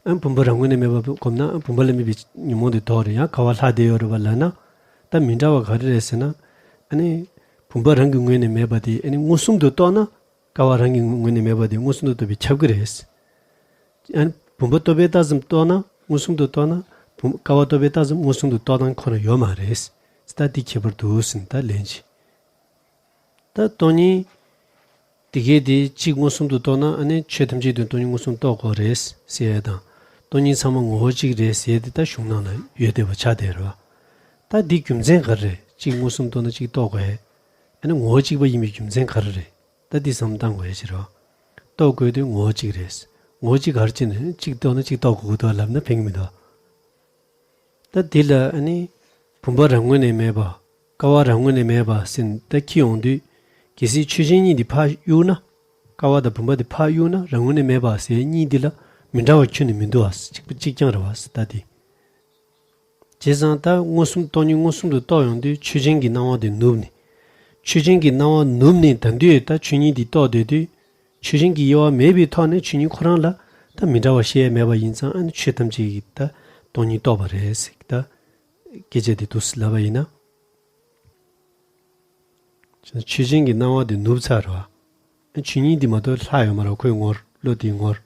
ཨ་ནི་བུམ་པ་རང་ངོས་ནས་མེད་པ་བསྒོམས་ན་ཨ་བུམ་པ་ལ་དམིགས་པའི་ཉོན་མོངས་དེ་ལྡོག་རེད་ཡང་ཀ་བ་ལྷག་བསྡད་ཡོད་རེད་བ་ལབ་ན། ད་མི་འདྲ་བ་ག་རེ་རེད་ཟེར་ན། ཨ་ནི། བུམ་པ་རང་གི་ངོས་ནས་མེད་པ་དེ་ཨ་ནི་མངོན་སུམ་དུ་རྟོགས་ན། ཀ་བ་རང་གི་ངོས་ནས་མེད་པ་དེ་མངོན་སུམ་དུ་རྟོགས་པས་ཁྱབ་ཀྱི་རེད། ཨ་ནི་བུམ་པ་རྟོག་པས་བཏགས་ཙམ་རྟོགས་ན། མངོན་སུམ་དུ་རྟོགས་ན། བུམ་ཀ་བ་རྟོག་པས་བཏགས་ཙམ་མངོན་སུམ་དུ་རྟོགས་སྟངས་ཁོ་ན་ཡོད་མ་རེད། ད་འདི་ཁྱད་པར་འདུག་ཟེར་ནས་ད་ལན་གཅིག་ད་སྟོང་ཉིད་དེ་གའི་དེ་གཅིག་མངོན་སུམ་དུ་རྟོགས་ན། ཨ་ནི་ཆོས་ཐམས་ཅད་དུ་སྟོང་ཉིད་མངོན་སུམ་རྟོགས་དགོས་རེད་ཟེར་ཡས་དང་། སྟོང་ཉིད་ཚང་མ་ངོ་བོ་གཅིག་རེད་ཟེར་ཡས་དེ་ད་གཞུང་ནང་ལ་ཡོད་བསྡད་པ་ཆགས་བསྡད་རེད་བ། ད་འདི་རྒྱུ་མཚན་ག་རེ་རེད། གཅིག་མངོན་སུམ་རྟོགས་ན་གཅིག་རྟོགས་དགོས་ཡས། ཨ་ནི་ངོ་བོ་གཅིག་པ་ཡིན་པའི་རྒྱུ་མཚན་ག་རེ་རེད། ད་འདི་བསམ་བློ་བཏང་དགོས་ཡས་ཅིག་རེད་བ། རྟོགས་དགོས་དུས་ངོ་བོ་གཅིག་རེད། ངོ་བོ་གཅིག་ག་རེ་བྱས་ནས་གཅིག་རྟོགས་ན་གཅིག་རྟོགས་དགོས་ཀྱི་འདུག་ལབ་ན་ཕན་གྱི་མི་འདུག་ད་འདི་ལ་ཨ་ནི་བུམ་པ་རང་ངོས་ནས་མེད་པ། ཀ་བ་རང་ངོས་ནས་མེད་པ་ཟེར་ནས་ད་འཁྱེར་ཡོང་དུས། གལ་སྲིད་ཆོས་ཅན་གཉིས་འདི་ཕར་གཡུགས་ན། ཀ་བ་དང་བུམ་པ་འདི་ཕར་གཡུགས་ན། རང་ངོས་ནས་མེད་པ་ཟེར་གཉིས་འདི་ལ་མི་འདྲ་བ་ཁྱོན་ནས་མི་འདུག་ཨ། གཅིག་པ་གཅིག་རྐྱང་རེད་བ་ཟེར་ད་འདི། བྱས་ཙང་ད་མངོན་སུམ་སྟོང་ཉིད་མངོན་སུམ་དུ་རྟོགས་ཡོང་དུས་ཆོས་ཅན་གྱི་སྣང་བ་དེ་ནུབ་ནས། ཆོས་ཅན་གྱི་སྣང་བ་ནུབ་ནས་ད་དུས་ད་ཆོས་ཉིད་འདི་རྟོགས་བསྡད་དུས། ཆོས་ཅན་གྱི་དབྱེ་བ་མེད་པའི་ཐོག་ནས་ཆོས་ཉིད་ཁོ་རང་ལ་ད་མི་འདྲ་བ་བཤད་ཡས་མེད་པ་ཡིན་ཙང་། ཨ་ནི་ཆོས་ཐམས་ཅད་ཀྱི་ད་སྟོང་ཉིད་རྟོགས་པ་རེད་ཟེར་ད་སྐད་ཆ་དེ་འདུག་ཟེར་ལབ་པ་ཡིན་ན། ཆོས་ཅན་གྱི་སྣང་བ་དེ་ནུབ་ཚར་བ། ཨ་ཆོས་ཉིད་འདི་མ་གཏོགས་ལྷག་ཡོད་མ་རེད། ཁོའི་ངོར་བློ་དེའི་ངོར།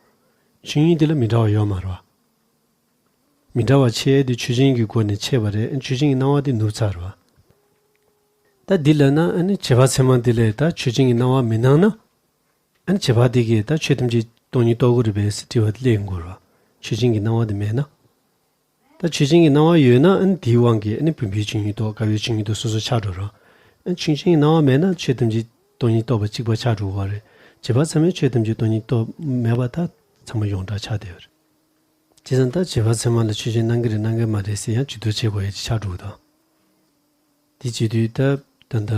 ཆོས་ཉིད་འདི་ལ་མི་འདྲ་བ་ཡོད་མ་རེད་བ། མི་འདྲ་བ་ཕྱེ་ཡས་དེ་ཆོས་ཅན་གྱི་སྒོ་ནས་ཕྱེ་བ་རེད། ཨ་ཆོས་ཅན་གྱི་སྣང་བ་དེ་ནུབ་ཚར་བ། ད་འདི་ལབ་ན་ཨ་ནི་བྱེད་པ་ཚད་མ་འདི་ལས་ད་ཆོས་ཅན་གྱི་སྣང་བ་མི་སྣང་ན། ཨ་ནི་བྱེད་པ་འདི་གིས་ད་ཆོས་ཐམས་ཅད་སྟོང་ཉིད་རྟོགས་ཀྱི་རེད་པས་ཟེར་དྲི་བ་དེ་སླེབས་ཡོང་གི་རེད་བ། ཆོས་ཅན་གྱི་སྣང་བ་དེ་མེད་ན། ད་ཆོས་ཅན་གྱི་སྣང་བ་ཡོད་ན་ཨ་ནི་དེའི་དབང་གིས་ཨ་ནི་བུམ་པའི་ཆོས་ཉིད་རྟོགས། ཀ་བའི་ཆོས་ཉིད་རྟོགས། སོ་སོ་ཆགས་འགྲོ་རེད་བ། ཨ་ནི་ཆོས་ཅན་གྱི་སྣང་བ་མེད་ན་ཆོས་ཐམས་ཅད་སྟོང་ཉིད་རྟོགས་པ་གཅིག་པ་ཆགས་འགྲོ་གི་རེད། བྱེད་པ་ཚད་མས་ཆོས་ཐམས་ཅད་སྟོང་ཉིད་རྟོགས་མེད་པ་ད་ཚང་མ་ཡོངས་གྲགས་ཆགས་བསྡད་ཡོད་རེད། བྱས་ཙང་ད་བྱེད་པ་ཚད་མ་ལ་ཆོས་ཅན་སྣང་གི་རེད་སྣང་གི་མ་རེད་ཟེར་ཡང་ཇུས་གཏོགས་བྱེད་དགོས་ཡ་ཅིག་ཆགས་འགྲོ་གི་འདུག་དེ་བྱེད་དུས་ད་ད་ལྟ་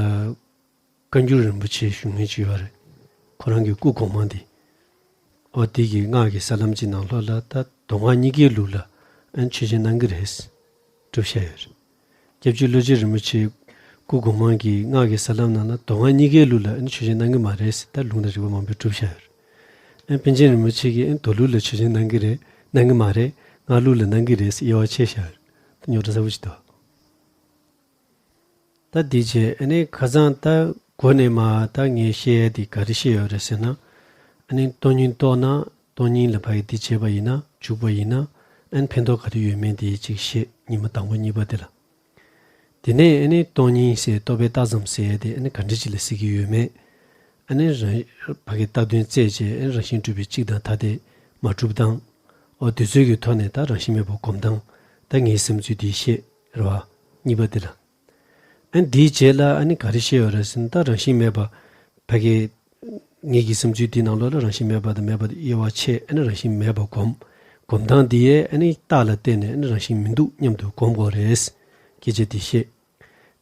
བཀའ་འགྱུར་རིན་པོ་ཆེ་ཞུ་མཁན་ཅིག་ཡོད་རེད། ཁོ་རང་གི་སྐུ་གོང་མ་འདི། ཨོ་དེ་གི་སྔགས་ཀྱི་ས་ལམ་གྱི་ནང་ལོགས་ལ་ད་མདོ་སྔགས་གཉིས་ཀའི་ལུགས་ལ་ཨན་ཆོས་ཅན་སྣང་གི་རེད། གྲུབ་བཞག་ཡོད་རེད། སྐྱབས་རྗེ་བློ་ཆོས་རིན་པོ་ཆེ་སྐུ་གོང་མ་གི་སྔགས་ཀྱི་ས་ལམ་ནང་ལ་མདོ་སྔགས་གཉིས་ཀའི་ལུགས་ལ་ཨན་ཆོས་ཅན་སྣང་གི་མ་རེད་ཟེར་ད་ལུང་དང་རིགས་པ་མང་པོས་གྲུབ་བཞག་ཡོད་རེད། ཨན་པཎ་ཆེན་རིན་པོ་ཆེ་གིས་ཨན་མདོ་ལུགས་ལ་ཆོས་ཅན་སྣང་གི་རེད་སྣང་གི་མ་རེད། སྔགས་ལུགས་ལ་སྣང་གི་རེད་ཟེར་དབྱེ་བ་ཕྱེ་བཞག་ཡོད་རེད། ད་རྙོག་དྲ་ཚ་པོ་ཞིག་འདུག་ད་འདི་བྱས་ཨ་ནི་ཁ་སང་ད་འགོ་ནས་མར་ད་ངས་བཤད་ཡ་འདི་ག་རེ་བཤད་ཡོད་རེད་ཟེར་ན། ཨ་ནི་སྟོང་ཉིད་རྟོགས་ན་སྟོང་ཉིད་ལ་ཕ་གི་འདི་བྱས་པ་ཡིན་ན་འཇུག་པ་ཡིན་ན་ཨ་ནི་ཕན་ཐོགས་ག་རེ་ཡོད་མེད་འདི་ཅིག་བཤད། ཉི་མ་དང་པོ་གཉིས་པ་དེ་ལ། དེ་ནས་ཨ་ནི་སྟོང་ཉིད་ཟེར་རྟོག་པས་བཏགས་ཙམ་ཟེར་ཡ་དེ་ཨ་ནི་ག་འདྲ་ཅིག་ལ་ཟེར་གྱི་ཡོད་མེད། ཨ་ནི་རང་ཕ་གི་བཏགས་དོན་བཙལ་བྱས་ཨ་ནི་རང་བཞིན་གྲུབ་པའི་གཅིག་དང་ཐ་དད་མ་གྲུབ་སྟངས། འོ་དེ་ཚོའི་གི་ཐོག་ནས་ད་རང་བཞིན་མེད་པ་སྒོམ་སྟངས། ད་ངའི་བསམ་ཚུལ་འདི་བཤད་རེད་བ། གཉིས་པ་དེ་ལ། ཨ་ནི་དེའི་རྗེས་ལ་ཨ་ནི་ག་རེ་བཤད་ཡོད་རེད་ཟེར་ན། ད་རང་བཞིན་མེད་པ་ཕ་གི་ངེད་ཀྱི་བསམ་ཚུལ་འདིའི་ནང་ལོགས་ལ་རང་བཞིན་མེད་པ་དང་མེད་པ་དེ་དབྱེ་བ་ཕྱེ། ཨ་ནི་རང་བཞིན་མེད་པ་སྒོམ། སྒོམ་སྟངས་འདི་ཡས་ཨ་ནི་རྟགས་ལ་བརྟེན་ནས་ཨ་ནི་རང་བཞིན་མི་འདུག་སྙམ་དུ་སྒོམ་དགོས་རེད། སྐད་ཆ་འདི་བཤད།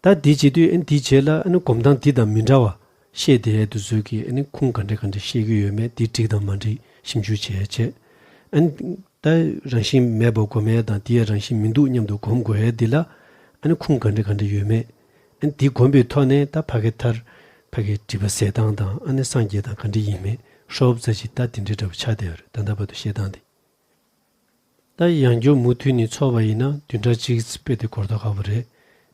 ད་འདི་བྱེད་དུས་ཨ་ནི་འདིའི་རྗེས་ལ་ཨ་ནི་སྒོམ་སྟངས་འདི་དང་མི་འདྲ་བ་བཤད་བསྡད་ཡས་དེ་ཚོའི་གི་ཨ་ནི་ཁུངས་ག་འདྲ་ག་འདྲ་བཤད་ཀྱི་ཡོད་མེད་འདི་འགྲིག་དང་མ་འགྲིག་ཞིབ་འཇུག་བྱས་བྱས། ཨ་ནི། ད་རང་བཞིན་མེད་པ་སྒོམ་ཡས་དང་དེ་ཡང་རང་བཞིན་མི་འདུག་སྙམ་དུ་སྒོམ་དགོས་ཡས་འདི་ལ་ཨ་ནི་ཁུངས་ག་འདྲ་ག་འདྲ་ཡོད་མེད། ཨ་ནི་འདི་སྒོམ་པའི་ཐོག་ནས་ད་ཕ་གི་མཐར་ཕ་གི་སྒྲིབ་པ་ཟད་སྟངས་དང་ཨ་ནི་སངས་རྒྱས་དང་ག་འདྲ་ཡིན་མེད་ཧྲོབ་ཙམ་ཅིག་ད་དེ་འདྲའི་འདྲ་པོ་ཆགས་བསྡད་ཡོད་རེད། ད་ལྟ་བར་དུ་བཤད་སྟངས་འདི། ད་ཡང་བསྐྱར་མུ་མཐུད་ནས་ཚོགས་པ་ཡིན་ན་བདུན་ཕྲག་གཅིག་ཙམ་དཔེ་དེ་གོ་རྟོགས་ཁག་པོ་རེད།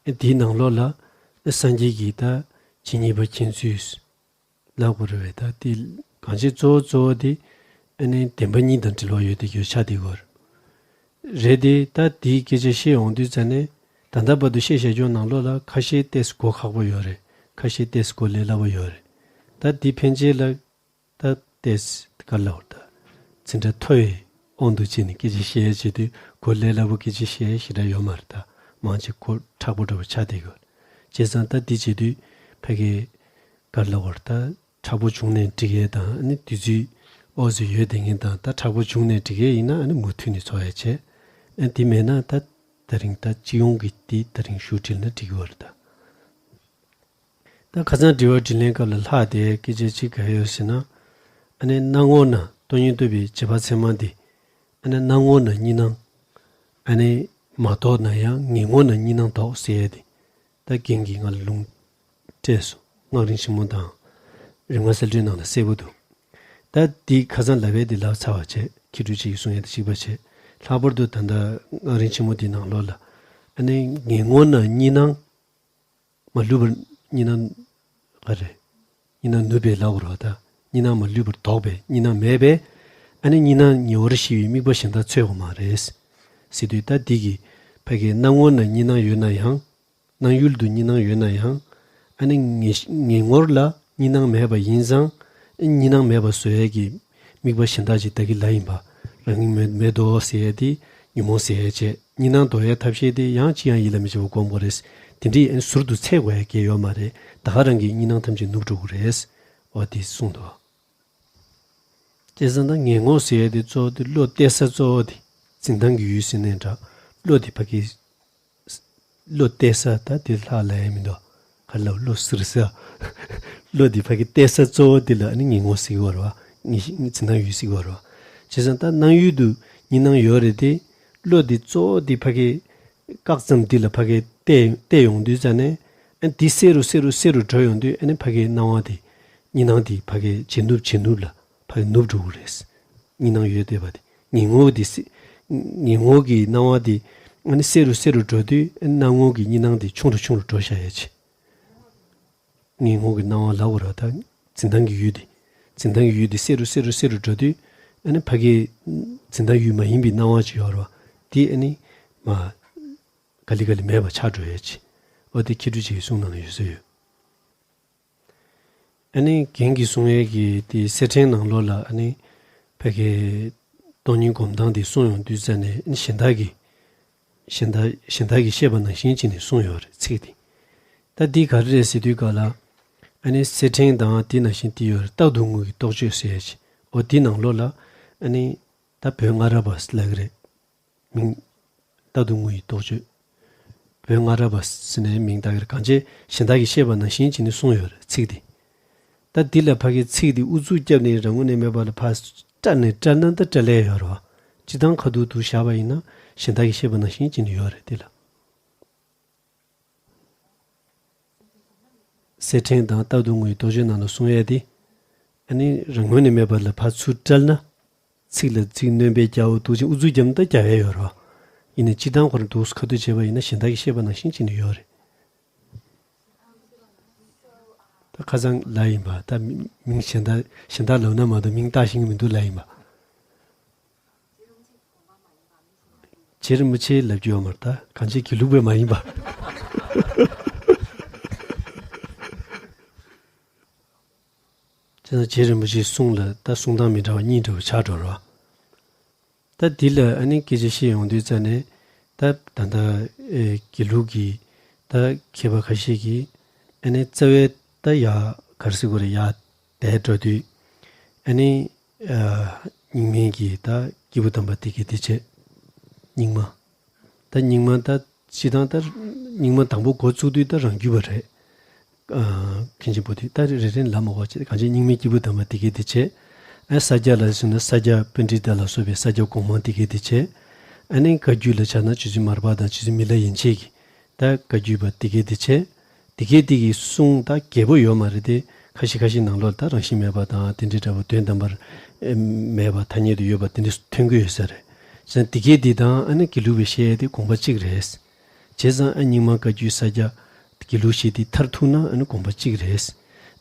ཨ་འདིའི་ནང་ལོགས་ལ་ཨ་སངས་རྒྱས་ཀྱི་ད་ཇི་སྙེད་པ་མཁྱེན་ཚུལ། ལབ་དགོས་རེད་པས། ད་དེ་གང་ཅི་གཙོ་བོ་གཙོ་བོ་དེ་ཨ་ནི་བདེན་པ་གཉིས་དང་འབྲེལ་བ་ཡོད་དེ་ཡོད་ཆགས་དེ་གོ་རེད་དེ། ད་དེའི་སྐད་ཆ་བཤད་ཡོང་དུས་ཙ་ནས་ད་ལྟ་བར་དུ་བཤད་བཞག་རྒྱུ་ནང་ལོགས་ལ་ཁ་ཤས་ཏོག་ཙམ་གོ་ཁག་པོ་ཡོད་རེད། ཁ་ཤས་ཏོག་ཙམ་གོ་ལས་སླ་པོ་ཡོད་རེད། ད་དེ་ཕན་ཆད་ལ་ད་ཏོག་ཙམ་ག་ལབ་དགོས་རེད། ད་ཚིག་འདྲ་མཐོ་བའི་དབང་དུ་བྱས་ནས་སྐད་ཆ་བཤད་བྱེད་དུས་གོ་ལས་སླ་པོ་སྐད་ཆ་བཤད་ཞེ་དྲག་ཡོད་མ་རེད། ད་མང་ཆེ་གོ་མཁྲེགས་པོ་འདྲ་པོ་ཆགས་བསྡད་ཡོད་རེད། བྱས་ཙང་ད་དེ་བྱེད་དུས་ཕ་གི་ག་ལབ་དགོས་རེད། ད་མཁྲེགས་པོ་བྱུང་ནས་འགྲིག་ཡས་དང་ཨ་ནི་དུས་ཚོད་ཨོ་ཙི་ཡོད་བསྡད་མཁན་དང་། ད་མཁྲེགས་པོ་བྱུང་ནས་འགྲིག་ཡས་ཡིན་ན་ཨ་ནི་མུ་མཐུད་ནས་ཚོགས་ཡས་བྱས། ཨ་ནི་དེ་མེད་ན་ད་ད་རིང་ད་སྤྱི་ཡོངས་ཀྱི་དེ་ད་རིང་ཞུ་བྲིས་ན་འགྲིག་གི་ཡོད་རེད་ད། ད་ཁ་སང་དྲི་བ་དྲིས་ལན་སྐབས་ལ་ལྷག་བསྡད་སྐད་ཆ་གཅིག་ག་ཡོད་ཟེར་ན། ཨ་ནི་སྣང་ངོ་ན་སྟོང་ཉིད་རྟོགས་པའི་བྱེད་པ་ཚད་མ་འདི། ཨ་ནི་སྣང་ངོ་ན་གཉིས་སྣང་། ཨ་ནི་མ་རྟོགས་ན་ཡང་ངེས་ངོ་ན་གཉིས་སྣང་རྟོགས་ཟེར་ཡས་དེ། ད་རྒན་གྱིས་ང་ལ་ལུང་སྤྲད་སོང་། སྔགས་རིང་ཆེན་མོ་དང་། རིམ་ལྔ་གསལ་བསྒྲགས་ནང་ལ་གསལ་པོ་འདུག་ད་འདི་ཁ་སང་ལབ་པའི་འདི་ལབ་ཚར་བ་བྱས། མཁས་གྲུབ་ཅིག་གིས་གསུང་ཡས་དེ་གཅིག་པ་བྱས། ལྷག་པར་དུ་ད་ལྟ་སྔགས་རིང་ཆེན་མོ་འདིའི་ནང་ལོགས་ལ། ཨ་ནི་ངེས་ངོ་ན་གཉིས་སྣང་། མ་ལུས་པར་གཉིས་སྣང་ ག་རེ། གཉིས་སྣང་ནུབ་པའི་ལབ་དགོས་རེད་བ་ད། གཉིས་སྣང་མ་ལུས་པར་ལྡོག་པའི་གཉིས་སྣང་མེད་པས། ཨ་ནི་གཉིས་སྣང་ཉེ་བར་ཞི་བའི་དམིགས་པ་གཞན་དག་འཚོལ་དགོས་མ་རེད། ཟེར་དུས་ད་འདི་གི་ཕ་གི་སྣང་ངོ་ན་གཉིས་སྣང་ཡོད་ན་ཡང་། སྣང་ཡུལ་དུ་གཉིས་སྣང་ཡོད་ན་ཡང་། ཨ་ནི་ངེས་ངེས་ངོར་ལ་གཉིས་སྣང་མེད་པ་ཡིན་ཙང་། གཉིས་སྣང་མེད་པ་བཟོ་ཡས་ཀྱི་དམིགས་པ་གཞན་དག་ཅིག་ད་གི་ལ་ཡིན་པ། རང་ཉིད་མེད་མེད་དོ་ཟེར་ཡས་དེ་ཉོན་མོངས་ཟེར་ཡས་བྱས། གཉིས་སྣང་ལྡོག་ཡས་ཐབས་ཤེས་དེ་ཡང་ཅི་ཡང་ཡིད་ལ་མི་བྱེད་པ་སྒོམ་དགོས་རེད། དེ་འདྲའི་ཨ་ནི་ཟུར་དུ་འཚོལ་དགོས་ཡས་གལ་ཡོད་མ་རེད། ད་ག་རང་གིས་གཉིས་སྣང་ཐམས་ཅད་ནུབ་འགྲོ་གི་རེད། འོ་དེ་གསུངས་འདུག་བྱས་ཙང་ད་ངེས་ངོ་ཟེར་ཡས་དེ་གཙོ་བོ་དེ་བློ་གཏད་ས་གཙོ་བོ་དེ་འཛིན་སྟངས་ཀྱི་ཡུལ་ཟེར་ནའི་འདྲ། བློ་དེ་ཕ་གི་བློ་གཏད་ས་ད་དེ་ལྷག་ལ་ཡང་མི་འདུག་ག་ལ་བློ་ཟུར་ས། བློ་དེ་ཕ་གི་གཏད་ས་གཙོ་བོ་དེ་ལ་ཨ་ནི་ངེས་ངོ་ཟེར་གི་ཡོད་རེད་བ། ངེས་ཤེས་འཛིན་སྟངས་ཡུལ་ཟེར་གི་ཡོད་རེད་བ། བྱས་ཙང་ད་སྣང་ཡུལ་དུ་གཉིས་སྣང་ཡོད་རེད་དེ། བློ་དེ་གཙོ་བོ་དེ་ཕ་གི་བཀག་ཙམ་འདི་ལ་ཕ་གི་གཏད་གཏད་ཡོང་དུས་ཙ་ནས། ཨ་ནི་དེ་གསལ་རུ་གསལ་རུ་གསལ་རུ་འགྲོ་ཡོང་དུས་ཨ་ནི་ཕ་གི་སྣང་བ་དེ། གཉིས་སྣང་དེ་ཕ་གི་ཇེ་ནུབ་ཇེ་ནུབ་ལ་ཕ་གི་ནུབ་འགྲོ་གི་རེད། གཉིས་སྣང་ཡོད་བསྡད་པ་དེ། ངེས་ངོ་དེ་སེ། ངེས་ངོ་གི་སྣང་བ་དེ་ཨ་ནི་གསལ་རུ་གསལ་རུ་འགྲོ་དུས་ཨ་ནི་སྣང་ངོ་གི་གཉིས་སྣང་དེ་ཆུང་རུ་ཆུང་རུ་འགྲོ་བཞག་ཡས་ཆེ། ངེས་ངོ་གི་སྣང་བ་ལབ་དགོས་རེད་བ་ད། འཛིན་སྟངས་ཀྱི་ཡུལ་དེ། འཛིན་སྟངས་ཀྱི་ཡུལ་དེ་གསལ་རུ་གསལ་རུ་གསལ་རུ་འགྲོ་དུས་ཨ་ནི་ཕ་གི་འཛིན་སྟངས་ཡུལ་མ་ཡིན་པའི་སྣང་བ་ཅིག་ཡོད་རེད་བ། དེ་ཨ་ནི་མ། ག་ལེ་ག་ལེ་མེད་པ་ཆགས་འགྲོ་ཡས་ཆེ། འོ་དེ་མཁས་གྲུབ་རྗེ་ཡི་གསུང་ནང་ལ་ཡོད་ས་ཡོད། ཨ་ནི་རྒན་གྱིས་གསུང་ཡས་ཀྱི་དེ་གསེར་ཕྲེང་ནང་ལོགས་ལ་ཨ་ནི་ཕ་གི་སྟོང་ཉིད་སྒོམ་སྟངས་དེ་གསུང་ཡོང་དུས་ཙ་ནས་ཨ་ནི་གཞན་དག་གི་གཞན་དག་གཞན་དག་གིས་བཤད་པ་ནང་བཞིན་བྱས་ནས་གསུངས་ཡོད་རེད་ཚིག་དེ། ད་འདི་ག་རེ་རེད་ཟེར་དུས་སྐབས་ལ། ཨ་ནི་གསེར་ཕྲེང་དང་དེ་ནང་བཞིན་དེ་ཡོད་རེད། རྟག་ཏུ་ངུ་ཡི་རྟོག་དཔྱོད་ཟེར་ཡས་ཅིག་འོ་དེ་ནང་ལོགས་ལ་ཨ་ནི་ད་བོད་སྔ་རབས་པ་ལབ་ཀྱི་རེད། མིང་། རྟག་ཏུ་ངུ་ཡི་རྟོག་དཔྱོད། བོད་སྔ་རབས་པ་ཟེར་ནས་མིང་བཏགས་ཀྱི་རེད། གང་བྱས་གཞན་དག་གིས་བཤད་པ་ནང་བཞིན་བྱས་ནས་གསུངས་ཡོད་རེད་ཚིག་དེ། ད་འདི་ལ་ཕ་གི་ཚིག་དེ་ཨུ་ཚུགས་བརྒྱབ་ནས་རང་ངོས་ནས་མེད་པ་ལ་ཕར་བཀྲལ་ནས་བཀྲལ་ན་ད་བཀྲལ་ཡས་ཡོད་རེད་བ། སྤྱིར་བཏང་ཁ་ཐུག་ཏུ་བཞག་པ་ཡིན་ན་གཞན་དག་གིས་བཤད་པ་ནང་བཞིན་བྱས་ནས་ཡོད་རེད་འདི་ལ། གསེར་ཕྲེང་དང་རྟག་ཏུ་ངུ་ཡི་རྟོག་དཔྱོད་ནང་ལ་གསུང་ཡས་དེ། ཨ་ནི་རང་ངོས་ནས་མེད་པ་ལ་ཕར་ཚུར་བཀྲལ་ན། ཚིག་ལ་ཚིག་སྣོན་པའི་རྒྱའོ་འདུག་ཅིང་ཨུ་ཚུགས་བརྒྱབ་ན་ད་རྒྱག་ཡས་ཡོད་རེད་བ། ཡིན་ནའི་སྤྱིར་བཏང་ཁོ་རང་འདུག་སེ་ཁ་ཐུག་བྱས་པ་ཡིན་ན་གཞན་དག་གིས་བཤད་པ་ནང་བཞིན་བྱས་ནས་ཡོད་རེད། ད་ཁ་སང་ལབ་ཡིན་པ་ད་མིང་གཞན་དག་གཞན་དག་ལབ་ན་མ་གཏོགས་མིང་བཏགས་ཤེས་ཀྱི་མི་འདུག་ལབ་ཡིན་པ། རྗེ་རིན་པོ་ཆེ་ལབ་རྒྱུ་ཡོད་མ་རེད་ད་གང་ཅི་དགེ་ལུགས་པས་མ་ཡིན་པ། བྱས་ན་རྗེ་རིན་པོ་ཆེའི་གསུང་ལ་ད་གསུང་སྟངས་མི་འདྲ་བ་གཉིས་འདྲ་བ་ཆགས་འགྲོ་རོགས། ད་འདི་ལ་ཨ་ནི་སྐད་ཆ་བཤད་ཡོང་དུས་ཙ་ནས་ད་ད་ལྟ་ཨེ་དགེ་ལུགས་ཀྱི་ད་མཁས་པ་ཁ་ཤས་ཀྱིས་ཨ་ནི་རྩ་བའི་ད་ཡ་ག་རེ་ཟེར་དགོས་རེད་ཡ་དེ་འགྲོ་དུས་ཨ་ནི་ཨ་རྙིང་མའི་གི་ད་སྐྱེས་བུ་དམ་པ་དེ་གའི་དེ་བྱས་རྙིང་མ། ད་རྙིང་མ་ད་སྤྱིར་བཏང་ད་རྙིང་མ་དང་པོ་འགོ་བཙུགས་དུས་ད་རང་རྒྱུད་པ་རེད། ཨ་མཁན་ཆེན་པོ་དེ་ད་རེ་རེ་ལ་མ་གོ་བྱེད་གང་ཅི་རྙིང་མའི་སྐྱེས་བུ་དམ་པ་དེ་གའི་དེ་བྱས། ཨ་ས་སྐྱ་ལ་ཟེར་ན་ས་སྐྱ་པཎྜི་ཏ་ལ་སོགས་པའི་ས་སྐྱ་གོང་མ་དེ་གའི་དེ་བྱས། ཨ་ནི་བཀའ་བརྒྱུད་ལ་ཆ་ན་རྗེ་བཙུན་མར་པ་དང་རྗེ་བཙུན་མི་ལ་ཡན་ཆད་ཀྱི་ད་བཀའ་བརྒྱུད་པ་དེ་གའི་དེ་བྱས། དེ་གའི་དེ་གའི་གསུང་ད་རྒྱས་པོ་ཡོད་མ་རེད་དེ། ཁ་ཤས་ཁ་ཤས་ནང་ལོགས་ད་རང་བཞིན་མེད་པ་དང་དེ་འདྲའི་འདྲ་བོ་དོན་དམ་པར་མེད་པ་ཐ་སྙད་དུ་ཡོད་པ་དེ་འདྲ་ཐོན་གྱི་ཡོད་ས་རེད། བྱས་ན་དེ་གའི་དེ་དང་ཨ་ནི་དགེ་ལུགས་པའི་བཤད་ཡས་དེ་དགོངས་པ་གཅིག་རེད། བྱས་ཙང་ཨ་རྙིང་མ་བཀའ་བརྒྱུད་ས་སྐྱ་དགེ་ལུགས་བཤད་དེ་མཐར་ཐུག་ན་ཨ་ནི་དགོངས་པ་གཅིག་རེད།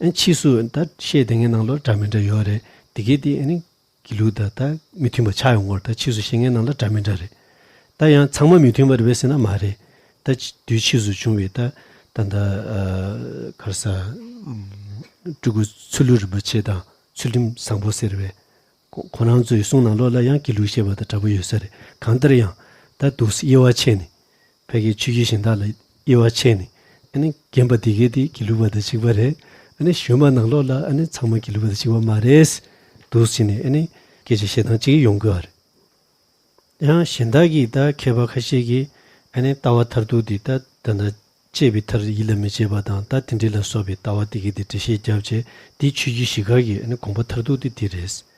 ཨ་ཕྱིས་སུ་ད་བཤད་དེ་ངའི་ནང་ལོགས་འདྲ་མི་འདྲ་ཡོད་རེད། དེ་གའི་དེ་ཨ་ནི་དགེ་ལུགས་དང་ད་མི་མཐུན་པ་ཆགས་ཡོང་གི་རེད། ད་ཕྱིས་སུ་བཤད་མཁན་ནང་ལ་འདྲ་མི་འདྲ་རེད། ད་ཡང་ཚང་མ་མི་མཐུན་པ་རེད་པས་ཟེར་ན་མ་རེད། ད་དུས་ཕྱིས་སུ་བྱུང་བའི་ད་ད་ད་ག་རེ་ཟ་སྤྲུལ་སྐུ་ཚུལ་ལུ་རིན་པོ་ཆེ་དང་ཚུལ་ཁྲིམས་བཟང་པོ་ཟེར་བའི་ཁོ་ཁོ་རང་ཚོའི་གསུང་ནང་ལོགས་ལ་ཡང་དགེ་ལུགས་བཤད་པ་དང་འདྲ་པོ་ཡོད་ས་རེད། གང་ལྟར་ཡང་ད་འདུག་སེ་དབྱེ་བ་ཕྱེ་ནས་ཕ་གིའི་ཆོས་བརྒྱུད་གཞན་དག་ལ་དབྱེ་བ་ཕྱེ་ནས་ཨ་ནི་རྒན་པ་དེ་གས་དེ་དགེ་ལུགས་པ་དང་གཅིག་པ་རེད། ཨ་ནི་གཞོན་པ་ནང་ལོགས་ལ་ཨ་ནི་ཚང་མ་དགེ་ལུགས་པ་དང་གཅིག་པ་མ་རེད། འདུག་སེ་བྱས་ནས་ཨ་ནི་སྐད་ཆ་བཤད་སྟངས་གཅིག་ཡོང་གི་ཡོད་རེད། ཡང་གཞན་དག་གིས་ད་མཁས་པ་ཁ་ཤས་ཀྱིས་ཨ་ནི་ལྟ་བ་མཐར་ཐུག་དེ་ད་ད་ལྟ་བཅད་པའི་མཐར་ཡིད་ལ་མི་བྱེད་པ་དང་ད་དེ་འདྲ་ལ་སོགས་པའི་ལྟ་བ་དེ་གའི་དེ་འགྲེལ་བཤད་བརྒྱབ་བྱས་དེ་ཆོས་བརྒྱུད་བཞི་ཀ་གི་ཨ་ནི་དགོངས་པ་མཐར་ཐུག་དེ་དེ་རེད།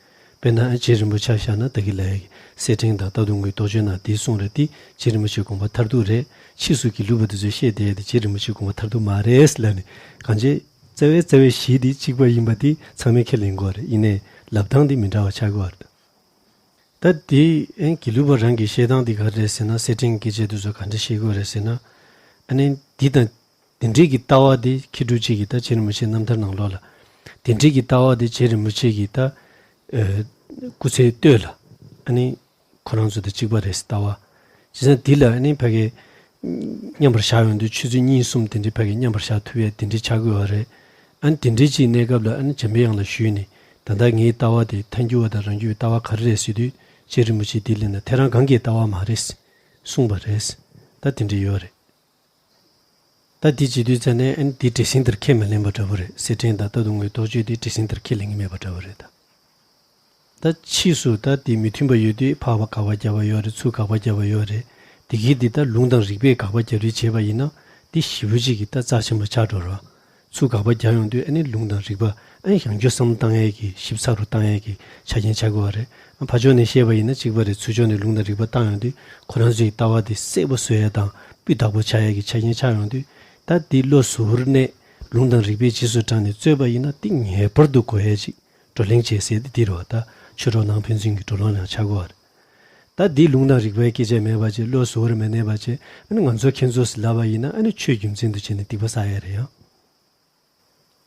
དཔེར་ན་རྗེ་རིན་པོ་ཆེ་བཞག་ན་ད་གི་ལ་ཡ་གི་གསེར་ཕྲེང་དང་རྟག་ཏུ་ངུ་ཡི་རྟོག་དཔྱོད་ནང་དེ་གསུངས་རེད། དེ་རྗེ་རིན་པོ་ཆེའི་དགོངས་པ་མཐར་ཐུག་རེད། ཕྱིས་སུ་དགེ་ལུགས་པ་དེ་ཚོས་བཤད་བསྡད་དེ་རྗེ་རིན་པོ་ཆེའི་དགོངས་པ་མཐར་ཐུག་མ་རེད་ལབ་ནས་གང་བྱས་རྩ་བའི་རྩ་བའི་གཞི་དེ་གཅིག་པ་ཡིན་པ་དེ་ཚང་མས་ཁས་ལེན་དགོས་རེད། ཡིན་ནའི་ལབ་སྟངས་དེ་མི་འདྲ་བ་ཆགས་ཀྱི་ཡོད་རེད། ད་དེ་ཨེ་དགེ་ལུགས་པ་རང་གི་བཤད་སྟངས་དེ་ག་རེ་རེད་ཟེར་ན། གསེར་ཕྲེང་སྐད་ཆ་དེ་ཚོ་ག་འདྲ་བཤད་དགོས་རེད་ཟེར་ན། ཨ་ནི་འདི་དང་ དེ་འདྲའི་གི་ལྟ་བ་དེ་མཁས་གྲུབ་ཅིག་གིས་ད་རྗེ་རིན་པོ་ཆེའི་རྣམ་ཐར་ནང་ལོགས་ལ། དེ་འདྲའི་གི་ལྟ་བ་དེ་རྗེ་རིན་པོ་ཆེ་གིས་ད་ཨ་སྐུ་ཚེ་སྟོད་ལ་ཨ་ནི་ཁོ་རང་ཚོ་དང་གཅིག་པ་རེད་ལྟ་བ། བྱས་ཙང་འདི་ལ་ཨ་ནི་ཕ་གི་མཉམ་པར་བཞག་ཡོང་དུས་ཆུ་ཚོད་གཉིས་གསུམ་དེ་འདྲའི་ཕ་གི་མཉམ་པར་བཞག་ཐུབ་ཡས་དེ་འདྲའི་ཆགས་ཀྱི་ཡོད་རེད། ཨ་ནི་དེ་འདྲའི་ཅིག་གནས་སྐབས་ལ་ཨ་ནི་འཇམ་པའི་དབྱངས་ལ་ཞུས་ནས། ད་ལྟ་ངའི་ལྟ་བ་དེ་ཐལ་འགྱུར་བ་དང་རང་རྒྱུད་པའི་ལྟ་བ་ག་རེ་རེད་ཟེར་དུས། རྗེ་རིན་པོ་ཆེས་འདི་ལན་ལ་དེ་རང་གང་གི་ལྟ་བ་མ་རེད་གསུངས་པ་རེད། ད་དེ་འདྲ་ཡོད་རེད། ད་འདི་བྱེད་དུས་ཙ་ནས་ཨ་ནི་འདི་འདྲེ་སྲིན་དེར་ཁས་མི་ལེན་པ་འདྲ་པོ་རེད། སེར་ཕྲེང་དང་རྟ་གདོང་གི་རྟོགས་བརྗོད་འདི་འདྲེ་སྲིན་དེར་ཁས་ལེན་གྱི་མེད་པ་འདྲ་པོ་རེད་ད། ད་ཕྱིས་སུ་ད་འདི་མི་མཐུན་པ་ཡོད་དུས་འཕགས་པ་དགག་པ་བརྒྱབ་པ་ཡོད་རེད། ཚུར་དགག་པ་བརྒྱབ་པ་ཡོད་རེད། འདི་གའི་འདི་ད་ལུང་དང་རིགས་པས་དགག་པ་རྒྱག་རེས་བྱས་པ་ཡིན་ན་འདི་ཞེ་པོ་ཅིག་གི་ད་རྩ་ཆེན་པོ་ཆགས་འགྲོ་རོགས། ཚུར་དགག་པ་རྒྱག་ཡོང་དུས་ཨ་ནི་ལུང་དང་རིགས་པ་ཨ་ནི་ཡང་བསྐྱར་བསམ་བློ་བཏང་ཡས་ཀྱི་ཞིབ་ཚགས་རུ་བཏང་ཡས་ཀྱི་ཆ་རྐྱེན་ཆགས་ཀྱི་ཡོད་རེད། ཕར་ཕྱོགས་ནས་བཤད་པ་ཡིན་ན་གཅིག་པ་རེད། ཚུར་ཕྱོགས་ནས་ལུང་དང་རིགས་པ་བཏང་ཡོང་དུས་ཁོ་རང་ཚོའི་ལྟ་བ་དེ་གསལ་པོ་བཟོ་ཡས་དང་སྤུས་དག་པོ་ཆགས་ཡས་ཀྱི་ཆ་རྐྱེན་ཆགས་ཡོང་དུས། ད་འདི་བློ་གཟུ་བོར་གནས། ལུང་དང་རིགས་པའི་རྗེས་སུ་འབྲངས་ནས་རྩོད་པ་ཡིན་ན་འདི་ངེས་པར་དུ་གོ་ཡས་ཅིག་བགྲོ་གླེང་བྱེད་ཟེར་ཏེ་འདི་རེད་བ། ད་ཆོས་གྲོགས་ནང་ཕན་ཚུན་གྱི་བགྲོ་གླེང་ལ་ཆགས་ཀྱི་ཡོད་རེད། ད་འདི་ལུང་དང་རིགས་པའི་སྐད་ཆ་མེད་པ་བྱས། བློ་གཟུ་བོར་མི་གནས་པ་བྱས། ཨ་ནི་ང་ཚོ་ཁྱེད་ཚོས་ལབ་པ་ཡིན་ན་ཨ་ནི་ཆོས་རྒྱུ་མཚན་དུ་བྱས་ནས་སྡིག་པ་བསགས་ཡས་རེད་ཡང་།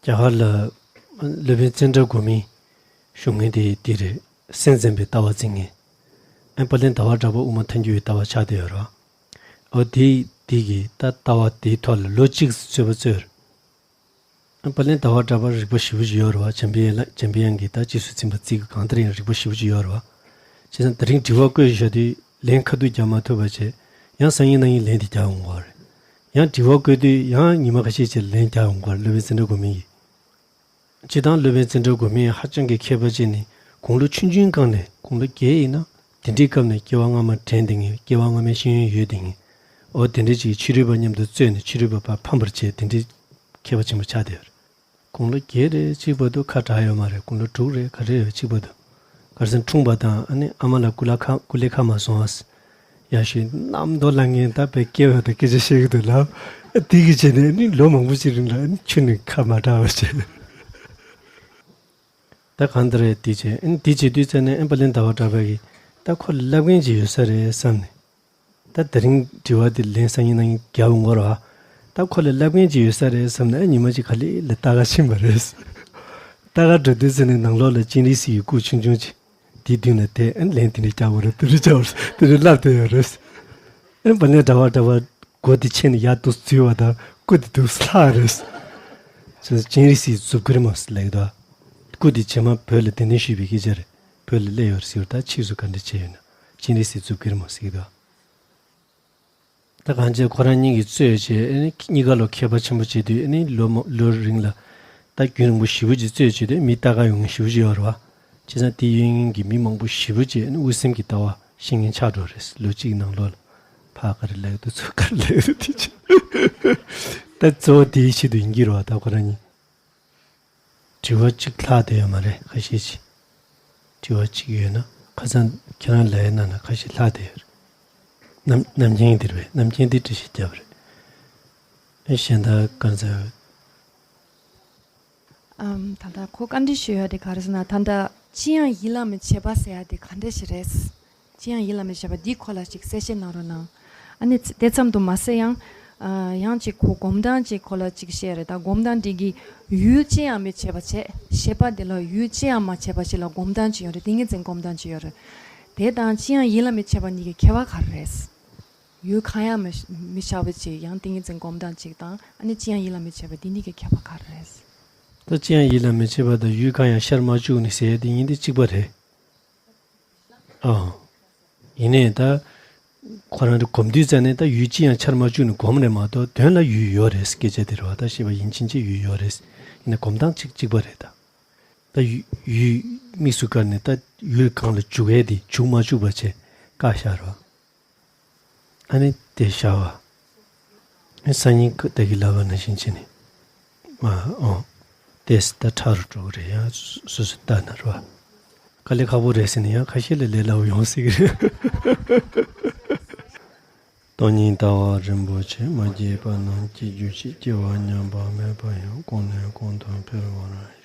རྒྱ་གར་ལ་སློབ་དཔོན་ཙནྡྲ་གོ་མིའི་ཞུ་མཁན་དེ་འདི་རེད། སེམས་ཙམ་པའི་ལྟ་བ་འཛིན་མཁན། ཨ་ནི་དཔལ་ལྡན་ཟླ་བ་གྲགས་པ་དབུ་མ་ཐལ་འགྱུར་བའི་ལྟ་བ་ཆགས་བསྡད་ཡོད་རེད་བ། འོ་དེ་དེ་གི་ད་ལྟ་བ་དེའི་ཐོག་ལ་ལོ་གཅིག་རྩོད་པ་རྩོད། དཔལ་ལྡན་ཟླ་བ་གྲགས་པར་རིག་པ་ཞེ་པོ་ཅིག་ཡོད་རེད་བ། འཇམ་པའི་དབྱངས་ལ་འཇམ་པའི་དབྱངས་ཀྱིས་ད་རྗེས་སུ་འཛིན་པ་བརྩི་གི་གང་ལྟར་ཡང་རིག་པ་ཞེ་པོ་ཅིག་ཡོད་རེད་བ། བྱས་ཙང་དེ་རིང་དྲི་བ་བཀོད་བཞག་དུས་ལན་ཁ་ཐུག་རྒྱག་མ་ཐུབ་པ་བྱས། ཡང་སང་ཉིན་གནངས་ཉིན་ལན་དེ་རྒྱག་ཡོང་གི་རེད། ཡང་དྲི་བ་བཀོད་དུས་ཡང་ཉི་མ་ཁ་ཤས་རྗེས་ལན་རྒྱག་ཡོང་གི་རེད། སློབ་དཔོན་ཙནྡྲ་གོ་མི་ཡིས། སྤྱིར་བཏང་སློབ་དཔོན་ཙནྡྲ་གོ་མི་ཧ་ཅང་གི་མཁས་པ་ཅིག་ནི་དགུང་ལོ་ཆུང་ཆུང་སྒང་ནས་དགུང་ལོ་བརྒྱད་ཡིན་ན་དེ་འདྲའི་སྐབས་ནས་སྐྱེ་བ་སྔ་མ་དྲན་བསྡད་མཁན། སྐྱེ་བ་སྔ་མའི་ཤེས་ཡོན་ཡོད་བསྡད་མཁན། འོ་དེ་འདྲ་ཅིག་ཕྱི་རོལ་པ་མཉམ་དུ་རྩོད་ནས་ཕྱི་རོལ་པ་ཕར་ཕམ་པར་བྱས། དེ་འདྲའི་མཁས་པ་ཆེན་པོ་ཆགས་བསྡད་ཡོད་རེད། དགུང་ལོ་བརྒྱད་རེད་གཅིག་བར་དུ་ཁ་གྲག་ཡོད་མ་རེད། དགུང་ལོ་དྲུག་རེད་ག་རེ་རེད་གཅིག་བར་དུ། གར་སོང་འཁྲུངས་པ་དང་ཨ་ནི་ཨ་མ་ལ་སྐུ་ལ་ཁ་སྐུ་ལས་ཁ་མ་སོང་ཨ། ཡ་ཞེ་རྣམ་རྟོག་ལངས་མཁན་ད་དཔེ་སྐྱེ་བ་དང་སྐད་ཆ་བཤད་ཀྱི་འདུག་ལབ། དེ་གི་བྱས་ནས་ཨ་ནི་ལོ་མང་པོ་ཅིག་རིང་ལ་ཨ་ནི་ཁྱོན་ནས་ཁ་མ་གྲག་པ་བྱས། ད་གང་ལྟར་དེ་བྱས། ཨ་ནི་དེ་བྱེད་དུས་ཙ་ནས་ཨ་ནི་དཔལ་ལྡན་ཟླ་བ་གྲགས་པ་གིས་ད་ཁོ་ལ་ལབ་མཁན་ཅིག་ཡོད་ས་རེད་བསམ་ནས། ད་དེ་རིང་དྲི་བ་དེ་ལན་སང་ཉིན་གནངས་ཉིན་རྒྱག་འོང་གི་རེད་བ། ད་ཁོ་ལ་ལབ་མཁན་ཅིག་ཡོད་ས་རེད་བསམ་ནས་ཨ་ཉི་མ་ཅིག་ག་ལེ་ལ་ལྟ་ག་ཕྱིན་པ་རེད། ལྟ་ག་འགྲོ་དུས་ཙ་ནས་ནང་ལོགས་ལ་སྤྱན་རས་གཟིགས་ཀྱི་སྐུ་ཆུང་ཆུང་ཅིག་དེའི་མདུན་ལ་བསྡད། ཨ་ནི་ལན་དེ་འདྲ་རྒྱག་དགོས་རེད། དེ་འདྲ་རྒྱག་དགོས་རེད། དེ་འདྲ་ལབ་བསྡད་ཡོད་རེད། ཨ་ནི་དཔལ་ལྡན་ཟླ་བ་གྲགས་པ་མགོ་དེ་ཆེ་ནས་ཡར་འདུག་འཛུལ་བ་དང་སྐུ་དེ་འདུག་ལྷག་རེད། སྤྱན་རས་གཟིགས་མཛུབ་གུར་མོ་ཟེར་ལབ་ཀྱི་འདུག་སྐུ་དེ་རྗེས་མ་བོད་ལ་གདན་འདྲེན་ཞུས་པའི་སྐད་ཆ་རེད། བོད་ལ་སླེབས་ཡོད་རེད་ཟེར་བ། ད་ཕྱིས་སུ་ག་འདྲ་བྱས་ཡོད་ན་སྤྱན་རས་གཟིགས་མཛུབ་གུར་མོ་ཟེར་གྱི་འདུག་ད་གང་བྱས་ཁོ་རང་གཉིས་ཀྱིས་རྩོད་བྱས། ཨ་ནི་གཉིས་ཀ་ལོ་མཁས་པ་ཆེན་པོ་བྱེད་དུས་ཨ་ནི་ལོ་མ་ལོ་རིང་ལ་ད་རྒྱུན་རིང་པོ་ཞེ་པོ་ཅིག་རྩོད་བྱེད་དུས་མི་ལྟ་ག་ཡོང་མཁན་ཞེ་པོ་ཅིག་ཡོད་རེད་བ། བྱས་ཙང་དེ་ཡོད་མཁན་གྱི་མི་མང་པོ་ཞེ་པོ་ཅིག་ཨ་ནི་དབུ་སེམས་ཀྱི་ལྟ་བ་ཤེས་མཁན་ཆགས་འགྲོ་རེད། ལོ་གཅིག་ནང་ལོགས་ལ་ཕར་ག་རེ་ལབ་འདུག་ཚུར་ག་རེ་ལབ་འདུག་དེ་ཅིག་ད་གཙོ་བོ་དེའི་ཆེད་དུ་ཡིན་གྱི་རེད་བ། ད་ཁོ་རང་གཉིས། དྲི་བ་གཅིག་ལྷག་བསྡད་ཡོད་མ་རེད། ཁ་ཤས་ཤིག་དྲི་བ་གཅིག་ཡོད་ན་ཁ་སང་ཁྱེད་རང་ལབ་ཡས་ནང་ན་ཁ་ཤས་ལྷག་བསྡད་ཡོད་རེད། རྣམ་རྣམ་མཁྱེན་འདིར་བས་རྣམ་མཁྱེན་འདི་འགྲེལ་བཤད་བརྒྱབ་པ་རེད། ཨེ་གཞན་དག་གང་ཟེར། ཨམ་ད་ལྟ་ཁོ་བཀའ་འདྲི་ཞུ་ཡ་དེ་ག་རེ་ཟེར་ན། ད་ལྟ་ཅི་ཡང་ཡིད་ལ་མི་བྱེད་པ་ཟེར་ཡ་དེ་ག་འདྲ་ཞིག་རེད། ཅི་ཡང་ཡིད་ལ་མི་བྱེད་པ་འདི་ཁོ་ལ་ཅིག་གསལ་བཤད་གནང་རོགས་གནང་། ཨ་ནི་དེ་ཙམ་དུ་མ་ཟད་ཡང་། ཨ་ཡང་ཅིག་ཁོ་སྒོམ་སྟངས་ཅིག་ཁོ་ལ་ཅིག་བཤད་རེད། ད་སྒོམ་སྟངས་འདི་གི་ཡུལ་ཅི་ཡང་མི་བྱེད་པ་བྱས། བྱེད་པ་དེ་ལ་ཡུལ་ཅི་ཡང་མ་བྱེད་པ་ཞིག་ལ་སྒོམ་སྟངས་ཅིག་ཡོད་རེད། ཏིང་ངེ་འཛིན་སྒོམ་སྟངས་ཅིག་ཡོད་རེད། དེ་དང་ཅི་ཡང་ཡིད་ལ་མི་བྱེད་པ་གཉིས་ཀྱི་ཁྱད་པར་ག་རེ་རེད། ཡུལ་གང་ཡང་མི་མི་བྱ་བ་ཅིག་ཡང་ཏིང་ངེ་འཛིན་སྒོམ་སྟངས་ཅིག་དང་ཨ་ནི་ཅི་ཡང་ཡིད་ལ་མི་བྱེད་པ་འདི་གཉིས་ཀྱི་ཁྱད་པར་ག་རེ་རེད། ད་ཅི་ཡང་ཡིད་ལ་མི་བྱེད་པ་དང་ཡུལ་གང་ཡང་ཤར་མ་བཅུག་ནས་ཟེར་ཡ་དེ་གཉིས་དེ་གཅིག་པ་རེད། ཨ། ཡིན་ནའི་ད་ཁོ་རང་གི་སྒོམ་དུས་ཙ་ནས་ད་ཡུལ་ཅི་ཡང་ཤར་མ་བཅུག་ནས་སྒོམ་རེད་མ་གཏོགས་དོན་ལ་ཡུལ་ཡོད་རེད་སྐད་ཆ་དེ་རེད་བ། ད་ཤེས་པ་ཡིན་ཕྱིན་ཆད་ཡུལ་ཡོད་རེད། ཡིན་ན་སྒོམ་སྟངས་གཅིག་གཅིག་པ་རེད་ད། ད་ཡུལ་ཡུལ་དམིགས་སུ་བཀར་ནས་ད་ཡུལ་གང་ལ་འཇུག་ཡས་དེ་འཇུག་མ་བཅུག་པ་བྱས་བཀག་བཞག་རེད་བ། ཨ་ནི་དེ་བྱ་བ། ཨ་སང་ཉིན་ཁ་ད་གི་ལབ་པ་ནང་བཞིན་བྱས་ནས། མ་འོང་། དེས་ད་ཁྲ་རུ་འགྲོ་གི་རེད། ཡང་སོ་སོ་ལྟ་ན་རོ། དཀའ་ལས་ཁག་པོ་རེད་ཟེར་ནས་ཡང་ཁ་ཤས་ལ་ལས་སླ་བོ་ཡོང་སྲིད་ཀྱི་རེད། སྟོང་ཉིད་ལྟ་བ་རིན་པོ་ཆེ། མ་སྐྱེས་པ་རྣམས་སྐྱེ་གྱུར་ཅིག་སྐྱེ་བ་ཉམས་པ་མེད་པ་ཡང་། གོང་ནས་གོང་དུ་འཕེལ་བར་ཤོག